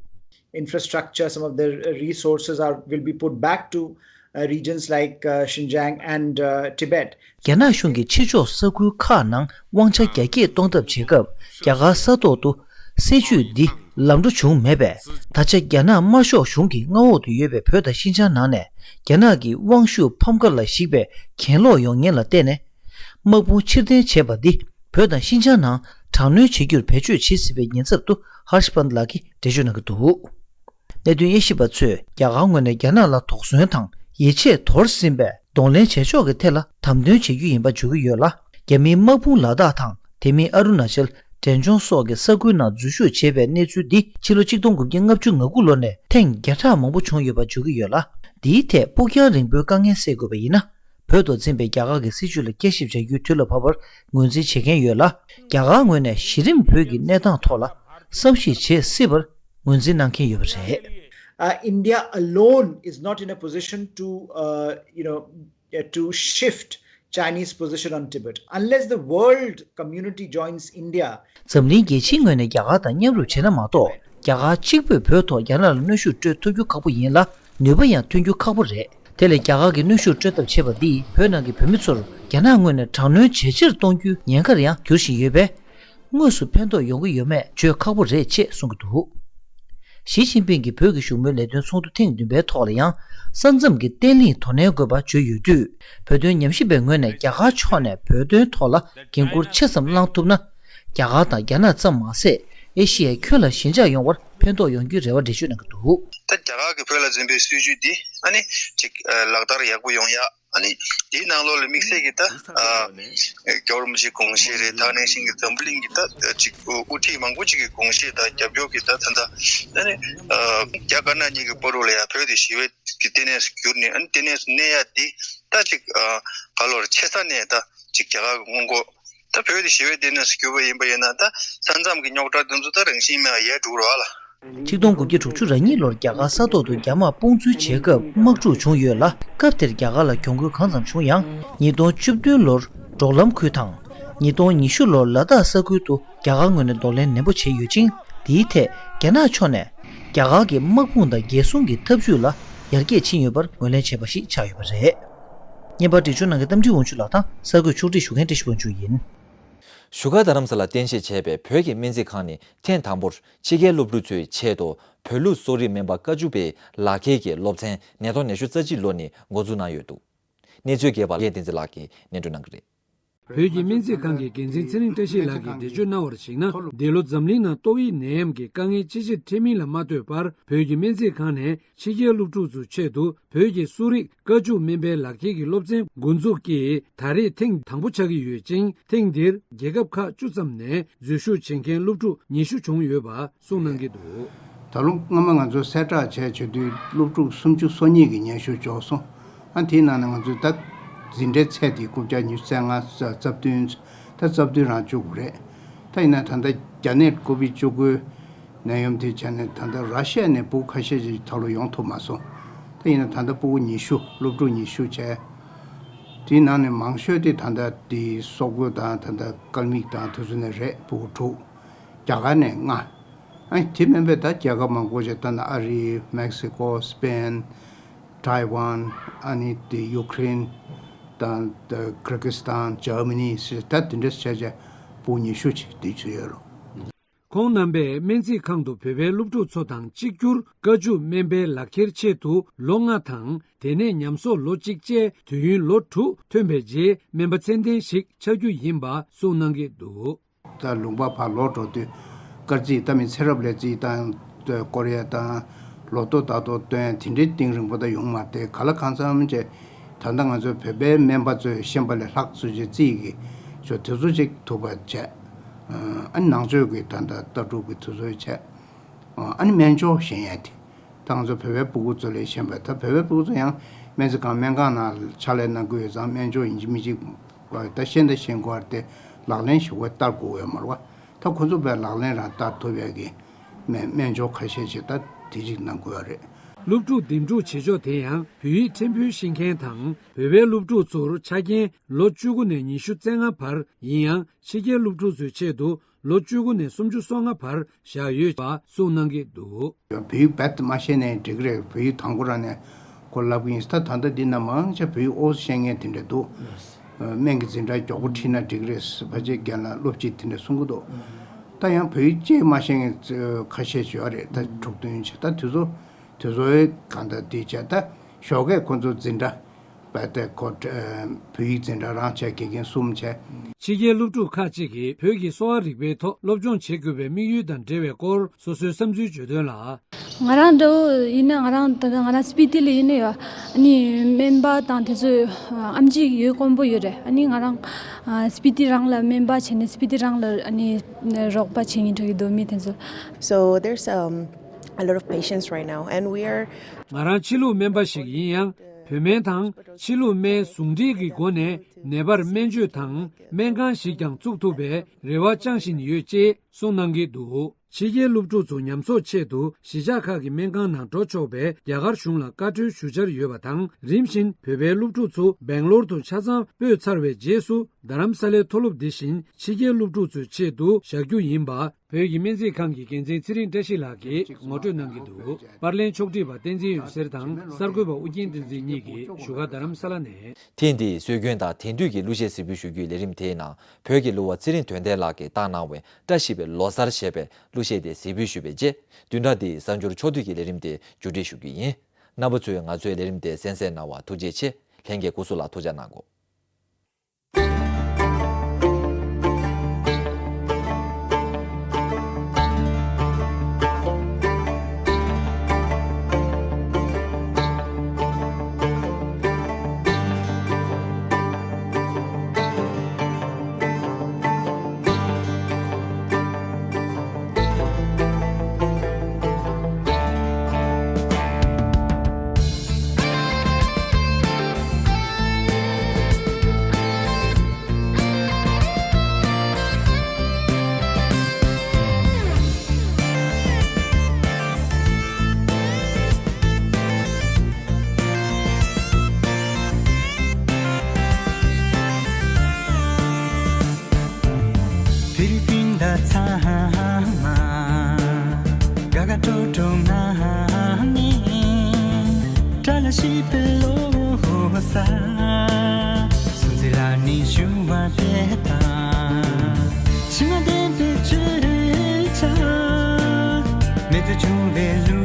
Infrastructure, some of the resources are will be put back to uh, regions like uh, Xinjiang and uh, Tibet. རྒྱ་ནག་གཞུང་གིས་ཕྱི་ཕྱོགས་ས་ཁུལ་ཁག་ནང་དབང་ཆ་རྒྱ་སྐྱེད་གཏོང་ཐབས་བྱེད་སྐབས། རྒྱ་གར་ས་ཐོག་ཏུ་སྲིད་ཇུས་འདི་ལམ་འགྲོ་བྱུང་མེད་པས། ད་ཆ་རྒྱ་ནག་དམར་ཤོག་གཞུང་གི་མངའ་འོག་ཏུ་ཡོད་པའི་བོད་དང་ཤིན་ཅང་ནང་ནས་རྒྱ་ནག་གི་དབང་ཤུགས་ཕམ་ཁ་ལ་གཞིགས་པའི་གྱེན་ལོག་ཡོང་ཉེན་ལ་བརྟེན་ནས། དམག་དཔུང་ཕྱིར་འཐེན་བྱས་པ་འདི་བོད་དང་ཤིན་ཅང་ནང་དྲག་གནོན་བྱེད་རྒྱུར་བེད་སྤྱོད་བྱེད་སྲིད་པའི་ཉེན་ཚབས་ཏུ་ཧར་ཤ་པཱན་ལགས་ཀྱིས་འགྲེལ་བརྗོད་གནང་གི་འདུག་གནད་དོན་དབྱེ་ཞིབ་པ་ཚོས་རྒྱ་གར་ངོས་ནས་རྒྱ་ནག་ལ་དོགས་ཟོན་དང་ཡིད་ཆེས་དོར་ཟིན་པའི་གདོང་ལེན་བྱེད་ཕྱོགས་ཀྱི་ཐད་ལ་དམ་དོན་བྱེད་རྒྱུ་ཡིན་པ་བརྗོད་ཀྱི་ཡོད་ལ། རྒྱ་མིའི་དམག་དཔུང་ལ་དྭགས་དང་། དེ་མིན་ཨ་རུ་ན་ཅལ། འབྲས་ལྗོངས་སོགས་ཀྱི་ས་ཁུལ་ནང་འཛུལ་ཞུགས་བྱས་པའི་གནས་ཚུལ་འདི་ཕྱི་ལོ་ཆིག་སྟོང་དགུ་བརྒྱ་ལྔ་བཅུ་ང་དགུ་ལོ་ནས་ཐེངས་བརྒྱ་ཕྲག་མང་པོ་བྱུང་ཡོད་པ་བརྗོད་ཀྱི་ཡོད་ལ། འདིའི་ཐད་སྤུ་རྒྱང་རིང་པོའི་དཀའ་ངལ་སེལ་དགོས་པ་ཡིན་ན། བོད་དུ་འཛིན་པའི་རྒྱ་གར་གྱི་སྲིད་བྱུས་ལ་བསྐྱར་ཞིབ་བྱ་རྒྱུའི་དུས་ལ་བབ་པར་ངོས་འཛིན་བྱེད་མཁན་ཡོད་ལ། རྒྱ་གར་ངོས་ནས་གཞི་རིམ་བོད་ཀྱི་གནས་སྟངས་ཐོག་ལ་བསམ་གཞིག་བྱེད་སྲིད་པར་ངོས་འཛིན་གནང་མཁན་ཡོད་པ་རེད། Uh, India alone is not in a position to, uh, you know, uh, to shift Chinese position on Tibet unless the world community joins India. འཛམ་གླིང་རྒྱལ་སྤྱིའི་ངོས་ནས་རྒྱ་གར་དང་མཉམ་རུབ་བྱས་ན་མ་གཏོགས། རྒྱ་གར་གཅིག་པུས་བོད་ཐོག་རྒྱ་ནག་ལ་གནོན་ཤུགས་སྤྲོད་ཐུབ་རྒྱུ་ཁག་པོ་ཡིན་ལ། ནུས་པ་ཡང་ཐོན་རྒྱུ་ཁག་པོ་རེད། དེ་ལས་རྒྱ་གར་གྱིས་གནོན་ཤུགས་སྤྲོད་ཐབས་བྱས་པ་འདིས་བོད་ནང་གི་བོད་མི་ཚོར་རྒྱ་ནག་ངོས་ནས་དྲག་གནོན་ཇེ་ཆེར་གཏོང་རྒྱུའི་ཉེན་ཁར་ཡང་འགྱུར་བཞིན་ཡོད་པས། དངོས་སུ་ཕན་ཐོགས་ཡོང་གི་ཡོད་མེད་བརྗོད་ཁག་པོ་རེད་ཅེས་གསུང་གི་འདུག་ཞི་ཅིན་ཕིང་གིས་བོད་ཀྱི་བཞུགས་མོལ་ལས་དོན་ཚོགས་འདུ་ཐེངས་བདུན་པའི་ཐོག་ལ་ཡང་། ས་མཚམས་ཀྱི་བརྟན་ལྷིང་དོ་ནན་དགོས་པ་བརྗོད་ཡོད་དུས། བོད་དོན་ཉམས་ཞིབ་པའི་ངོས་ནས་རྒྱ་གར་ཕྱོགས་ནས་བོད་དོན་ཐོག་ལ་འགན་འཁུར་ཆེ་ཙམ་བླངས་ཐུབ་ན། རྒྱ་གར་དང་རྒྱ་ནག་ཙམ་མ་ཟད། ཨེ་ཤི་ཡའི་ཁྱོན་ལ་ཞི་འཇགས་ཡོང་བར་ཕན་ཐོགས་ཡོང་རྒྱུའི་རེ་བ་འགྲེལ་བརྗོད་གནང་གི་འདུག་ད་རྒྱ་གར་གྱིས་བོད་ལ་འཛིན་པའི་སྲིད་ཇུས་འདི་ཨ་ནི་ཅིག་ལག་བསྟར་ཡག་པོ་ཡོང་ཡ། ཨ་ནི་དེའི་ནང་ལོགས་ལ་དམིགས་བསལ་གྱི་ད་རྒྱལ་བ་རིན་པོ་ཆེའི་དགོངས་བཞེད་རེད། ད་ནང་བཞིན་གྱི་འཛམ་བུ་གླིང་གི་ད་ཅིག་དབུ་ཁྲིད་མང་པོ་ཅིག་གི་དགོངས་བཞེད་དང་རྒྱབ་སྐྱོར་གྱི་ད་ད་ད་ཨ་ནི་རྒྱ་དཀར་ནག་གཉིས་ཀྱི་བར་དུ་ལ་ཡ་བོད་དེ་ཞི་བའི་གི་ལྟེ་གནས་སུ་གྱུར་ནས། ཨ་ནི་ལྟེ་གནས་སུ་གནས་ཡ་འདི་ད་ཅིག་ག་ལོར་ཆེ་ས་ནས་ད་ཅིག་རྒྱ་གར་གྱི་སྔོན་འགོག་ད་བོད་དེ་ཞི་བའི་ལྟེ་གནས་སུ་གྱུར་པ་ཡིན་པ་ཡིན་ན། ད་ས་མཚམས་ཀྱི་རྙོག་དྲ་འདི་ཚོ་ད་རང་བཞིན་མེད་པ་ཡལ་འགྲོ་གི་རེད་བ་ལ། ཆིག་སྟོང་དགུ་བརྒྱ་དྲུག་ཅུ་རེ་གཉིས་ལོར་རྒྱ་གར་ས་ཐོག་ཏུ་རྒྱ་དམག་དཔུང་འཛུལ་བྱེད་སྐབས་དམག་འཁྲུག་བྱུང་ཡོད་ལ། སྐབས་དེར་རྒྱ་གར་ལ་གྱོང་གུན་གང་ཙམ་བྱུང་ཡང་། ཉིས་སྟོང་བཅུ་བདུན་ལོར་འབྲོག་ལམ་ཁུལ་དང་། ཉིས་སྟོང་ཉི་ཤུ་ལོར་ལ་དྭགས་ས་ཁུལ་དུ་རྒྱ་གར་ངོས་ནས་གདོང་ལེན་ནན་པོ་བྱས་ཡོད་ཅིང་། དེའི་ཐད་རྒྱ་ནག་ཕྱོགས་ནས་རྒྱ་གར་གྱི་དམག་དཔུང་དང་རྒྱལ་སྲུང་གི་ཐབས་ཇུས་ལ་ཡར་རྒྱས་ཕྱིན་ཡོད་པར་ངོས་ལེན་བྱས་པ་ཞིག་ཆགས་ཡོད་པ་རེད། བརྙན་པར་སྒྲིག་སྦྱོར་གནང་མཁན་རྟ་མགྲིན་དབང་ཕྱུག་ལགས་དང་གསར་འགོད་ཕྱོགས་སྒྲིག་ཞུ་མཁན་བཀྲ་ཤིས་དབང་ཕྱུག་ཡིན། བཞུགས་སྒར་རྡ་རམ་ས་ལར་རྟེན་གཞི་བྱས་པའི་བོད་ཀྱི་སྨན་རྩིས་ཁང་ནི་ཐེངས་དང་པོར་ཕྱི་རྒྱལ་སློབ་ཕྲུག་ཚོའི་ཆེད་དུ་བོད་ལུགས་གསོ་རིག་སྨན་པ་བཀའ་བཅུ་པའི་ལག་ཁྱེར་གྱི་སློབ་ཚན་ཉིས་སྟོང་ཉི་ཤུ་རྩ་གཅིག་ལོ་ནི་འགོ་འཛུགས་གནང་ཡོད་འདུག་གནས་ཚུལ་རྒྱས་པ་ལྷན་རྒྱས་བསྟན་འཛིན་ལགས་ཀྱིས་སྙན་སྒྲོན་གནང་གི་རེད། བོད་ཀྱི་སྨན་རྩིས་ཁང་གི་འགན་འཛིན་ཚེ་རིང་བཀྲ་ཤིས་ལགས་ཀྱིས་འགྲེལ་བརྗོད་གནང་བར་གཞིགས་ན། འདི་ལོ་འཛམ་གླིང་ནང་ཏོག་དབྱིབས་ནད་ཡམས་ཀྱི་དཀའ་ངལ་ཇེ་ཆེར་འཕྲད་མིན་ལ་མ་ལྟོས་པར། བོད་ཀྱི་སྨན་རྩིས་ཁང་ནས་ཕྱི་རྒྱལ་སློབ་ཕྲུག་ཚོའི་ཆེད་དུ་བོད་ཀྱི་གསོ་རིག་བཀའ་བཅུ་སྨན་པའི་ལག་ཁྱེར་གྱི་སློབ་ཚན་འགོ་འཛུགས་ཀྱིས་ད་རེས་ཐེངས་དང་པོ་ཆགས་ཀྱི་ཡོད་ཅིང་། ཐེངས་འདིར་རྒྱལ་ཁབ་ཁག་བཅུ་ཙམ་ནས་འཛུལ་ཞུགས་བྱེད་མཁན་སློབ་ཕྲུག་ཉི་ཤུ་བྱུང་ཡོད་པ་གསུངས་གནང་གི་འདུག་ད་ལོ་སྔ་མ་ང་ཚོ་གསལ་བསྒྲགས་བྱས་བྱེད་དུས་སློབ་ཕྲུག་སུམ་ཅུ་སོ་གཉིས་ཀྱི་སྙན་ཞུ་འབྱོར་སོང་། ཨ་དེའི་ནང་ནས་ང་ཚོས་ད་འཛིན་གྲྭའི་ཚད་དེ་རྐུབ་བཀྱག་ཉི་ཤུ་རྩ་ལྔ་རྩ་བདུན། ད་རྩ་བདུན་རང་བཅུག་དགོས་རེད། ད་ཡིན་ན་ད་ལྟ་རྒྱ་ནད་ཀོ་བིད་བཅུ་དགུ་ནད་ཡམས་དེ་བྱས་ནས་ད་ལྟ་ར་ཤི་ཡ་ནས་ཕྲུ་གུ་ཁ་ཤས་ཅིག་ད་ལོ་ཡོང་ཐུབ་མ་སོང་། ད་ཡིན་ན་ད་ལྟ་ཕྲུ་གུ་ཉི་ཤུ་སློབ་ཕྲུག་ཉི་ཤུ་བྱས། དེའི་ནང་ནས་མང་ཤོས་དེ་ད་ལྟ་དེ་སོག་པོ་དང་ད་ལྟ་ཀལ་མིག་དང་དེ་ཚོ་ནས་རེད། སྤུ་གུ་དྲུག་རྒྱ་གར་ནས་ལྔ། ཨ་ནི་དེ་མིན་པའི་ད་རྒྱལ་ཁབ་མང་པོ་ཞིག་ད་ནི་ཨ་རི། མེག་སི་ཀོ། སི་པེན། ཐའེ་ཝན། ཨ་ནི་དེ་ཡུ་ཀེ་རེན། དང་དེ་ཀིར་གི་སི་ཐན། འཇར་མ་ནི་ཟེར། ད་དེ་འདྲ་བྱས་བྱས་སྤུ་གུ་ཉི་ཤུ་ཅིག་དེ་ཚོ་ཡོད་རེད། ཁོང་རྣམ་པས་སྨན་རྩིས་ཁང་དུ་བོད་པའི་སློབ་ཕྲུག་ཚོ་དང་གཅིག་གྱུར་བཀའ་བཅུ་སྨན་པའི་ལག་འཁྱེར་ཆེད་དུ་ལོ་ལྔ་དང་། དེ་ནས་ཉམས་གསོག་ལོ་གཅིག་བཅས་དུས་ཡུན་ལོ་དྲུག་ཐོན་པའི་རྗེས་སྨན་པ་ཚད་ལྡན་ཞིག་ཆགས་རྒྱུ་ཡིན་པ་གསུངས་གནང་གི་འདུག་ད་ལུང་པ་ཕར་ལོག་འགྲོ་དུས་སྐར་རྩིས་ལྟ་མི་ཚེ་རབས་ལ་རྩིས་དང་། སྐོར་ཡ་དང་། ལོ་ཐོ་ད་ཐོ་སྟོན་དེ་འདྲའི་གཏིང་རིང་པོ་ད་ཡོང་མ་རེད། ག་ལ་གང་འཚམ་ཅིག་ད་ལྟ་ང་ཚོའི་བོད་པའི་སྨན་པ་ཚོས་ཤེས་པ་ལས་ལྷག་ཚུལ་ཅིག་རྩིས་ཀྱི་ཆོ་དེ་ཚོ་ཅིག་ཐུབ་པ་བྱས། ཨ་ནི་ནང་ཆོས་ཀྱི་ད་ལྟ་ལྟ་གྲུབ་ཀྱི་དེ་ཚོ་བྱས། ཨ་ནི་སྨན་སྦྱོར་ཞན་ཡ་དེ། ད་ང་ཚོ་བོད་པའི་སྤུ་གུ་ཚོ་ལས་ཤེས་པ། ད་བོད་པའི་སྤུ་གུ་ཚོ་ཡང་སྨན་རྩིས་ཁང་སྨན་ཁང་ནང་ཕྱག་ལས་གནང་གི་ཡོད་ཙང་སྨན་སྦྱོར་ཡིན་གཅིག་མིན་གཅིག་ད་ཤེས་ད་ཤེས་དགོས་རེད་དེ། ལག་ལེན་ཞུ་བ་ལྟར་དགོས་ཡོད་མ་རེད་བ། ད་ཁོ་ཚོ་བས་ལག་ལེན་རང་བསྟར་ཐུབ་ཡག་གི་སྨན་སྨན་སྦྱོར་ཁ་ཤས་ཤིག་ད་དེ་ཅིག་གནང་དགོས་ཡག་རེད། སློབ་ཕྲུག་འདེམས་སྒྲུག་བྱེད་ཕྱོགས་དེ་ཡང་བོད་ཡིག་ཕྲན་བུ་ཤེས་མཁན་དང་། བོད་པའི་སློབ་ཕྲུག་ཚོར་ཆ་རྐྱེན་ལོ་བཅུ་དགུ་ནས་ཉི་ཤུ་རྩ་ལྔ་བར་ཡིན་ཡང་། ཕྱི་རྒྱལ་སློབ་ཕྲུག་ཚོའི་ཆེད་དུ་ལོ་བཅུ་དགུ་ནས་སུམ་ཅུ་སོ་ལྔ་བར་བཞག་ཡོད་པ་གསུངས་གནང་གི་འདུག་བོད་ཡིག་རྦད་དེ་མ་ཤེས་ནའི་འགྲིག་གི་རེད། བོད་ཡིག་དང་པོ་རང་ནས་ཁོ་ལབ་གི་ཡིན། ད་ད་ལྟ་འདི་ན་མང་ཆེ་བོད་ཡིག་ཨོ་ཤེས་མཁན་དེ་འདྲ་འདུག་སྨན་གྱི་འཛིན་གྲྭ་མགྱོགས་པོ་ཁྲིད་ན་འགྲིག་གི་རེད། ཕལ་ཆེར་རྒན་ལགས་སློབ་སྤྱི་དེ་འདྲ་གསུང་གི་འདུག་ད་ཡང་བོད་ཡིག་ཅིག་མ་ཤེས་མཁན་ཁ་ཤས་ཤིག་ཡོད་རེད། ད་དྲུག་བདུན་བྱས། ད་དེ་ཚོ་དེ་ཚོའི་གང་ལྟར་འདི་བྱས། ད་ཞོགས་ཀས་ཁོ་ཚོ་འཛིན་གྲྭ་བས་ཏེ་ཁོ་བོད་ཡིག་འཛིན་གྲྭ་རང་བྱས། དགེ་རྒན་གསུམ་བྱས། ཕྱི་རྒྱལ་སློབ་ཕྲུག་ཁག་ཅིག་གིས་བོད་ཀྱི་གསོ་བ་རིག་པའི་ཐོག་སློབ་སྦྱོང་བྱེད་དགོས་པའི་དམིགས་ཡུལ་དང་འབྲེལ་བའི་སྐོར་སོ་སོའི་བསམ་ཚུལ་བརྗོད་དོན་ལ། ང་རང་འདྲ་བོ་ཡིན་ན། ང་རང་ད་ལྟ་ང་རང་སྤི་ཏི་ལ་ཡིན་ན་ཡོད། ཨ་ནི་སྨན་པ་དང་དེ་ཚོ་ཨེམ་ཆི་ཡོད་དཀོན་པོ་ཡོད་རེད། ཨ་ནི་ང་རང་ཨ་སྤི་ཏི་རང་ལ་སྨན་པ་བྱས་ནས་སྤི་ཏི་རང་ལ་ཨ་ནི་རོགས་པ་བྱེད་སྙིང་འདོད་ཀྱི་འདུག་མི་དེ་ཚོ། So there's um, a lot of patients right now, and we are ང་རང་ཕྱི་ལུགས་སྨན་པ་ཞིག་ཡིན་ཡང་། བོད་སྨན་དང་ཕྱི་ལུགས་སྨན་ཟུང་འབྲེལ་གྱི་སྒོ་ནས་ནད་པར་སྨན་བཅོས་དང་སྨན་ཁང་ཞིག་ཀྱང་བཙུགས་ཐུབ་པའི་རེ་བ་བཅངས་བཞིན་ཡོད་ཅེས་གསུངས་གནང་གི་འདུག་ཕྱི་རྒྱལ་སློབ་ཕྲུག་ཚོ་ཉམས་གསོག་ཆེད་དུ་གཞིས་ཆགས་ཁག་གི་སྨན་ཁང་ནང་འགྲོ་ཆོག་པའི་རྒྱ་གར་གཞུང་ལ་བཀའ་འཁྲོལ་ཞུ་འཆར་ཡོད་པ་དང་། རིམ་བཞིན་བོད་པའི་སློབ་ཕྲུག་ཚོ་སྦེང་ལོར་དུ་ཆ་ཚང་སྤོས་ཚར་བའི་རྗེས་སུ། རྡ་རམ་ས་ལའི་མཐོ་སློབ་འདི་བཞིན་ཕྱི་རྒྱལ་སློབ་ཕྲུག་ཚོའི་ཆེད་དུ་བཞག་རྒྱུ་ཡིན་པ། བོད་ཀྱི་སྨན་རྩིས་ཁང་གི་འགན་འཛིན་ཚེ་རིང་བཀྲ་ཤིས་ལགས་ཀྱིས་ངོ་སྤྲོད་གནང་གི་འདུག་པར་ལེན་ཕྱོགས་སྒྲིག་པ་བསྟན་འཛིན་འོད་ཟེར་དང་གསར་འགོད་པ་ཨུ་རྒྱན་བསྟན་འཛིན་གཉིས་ཀྱིས་བཞུགས་སྒར་རྡ་རམ་ས་ལ་ནས། ཐེངས་འདིའི་སྲོལ་རྒྱུན་དང་དེང་དུས་ཀྱི་གླུ་གཞས་གཟིགས་འབུལ་ཞུ་རྒྱུའི་ལས་རིམ་དེའི་ནང་བོད་ཀྱི་གླུ་བ་ཚེ་རིང་དོན་ལྡན་ལགས་ཀྱིས་བཏང་གནང་བའི་བཀྲ་ཤིས་པའི་ལོ་གསར་ཞེས་པའི་གླུ་གཞས་དེ་གཟིགས་འབུལ་ཞུས་པའི་རྗེས། བདུན་ཕྲག་འདིའི་གསར་འགྱུར་ཕྱོགས་བསྡུས་ཀྱི་ལས་རིམ་དེ་མཇུག་སྒྲིལ་ཞུ་རྒྱུ་ཡིན། རྣམ་པ་ཚོས་ང་ཚོའི་ལས་རིམ་དེ་གསན་གཟིགས་གནང་བར་ཐུགས་རྗེ་ཆེ། ལྷན་རྒྱས་སྐུ་གཟུགས་ལ་ཐུགས་ཅག་གནང་གོ། ཕི་རི་པིན་ད་ཚང་མ་དགའ་དགའ་སྤྲོ་སྤྲོ་ངང་ནས་བཀྲ་ལ་ཤིས་པའི་ལོ་གསར། སྲུང་བརྩི་རབ་གནས་ཞུ་བ་དེ་དང་། ཕྱི་མ་བདེན་པའི་བརྗོད་བྱ། མེད་དུ་བྱུང་བའི་གླུ།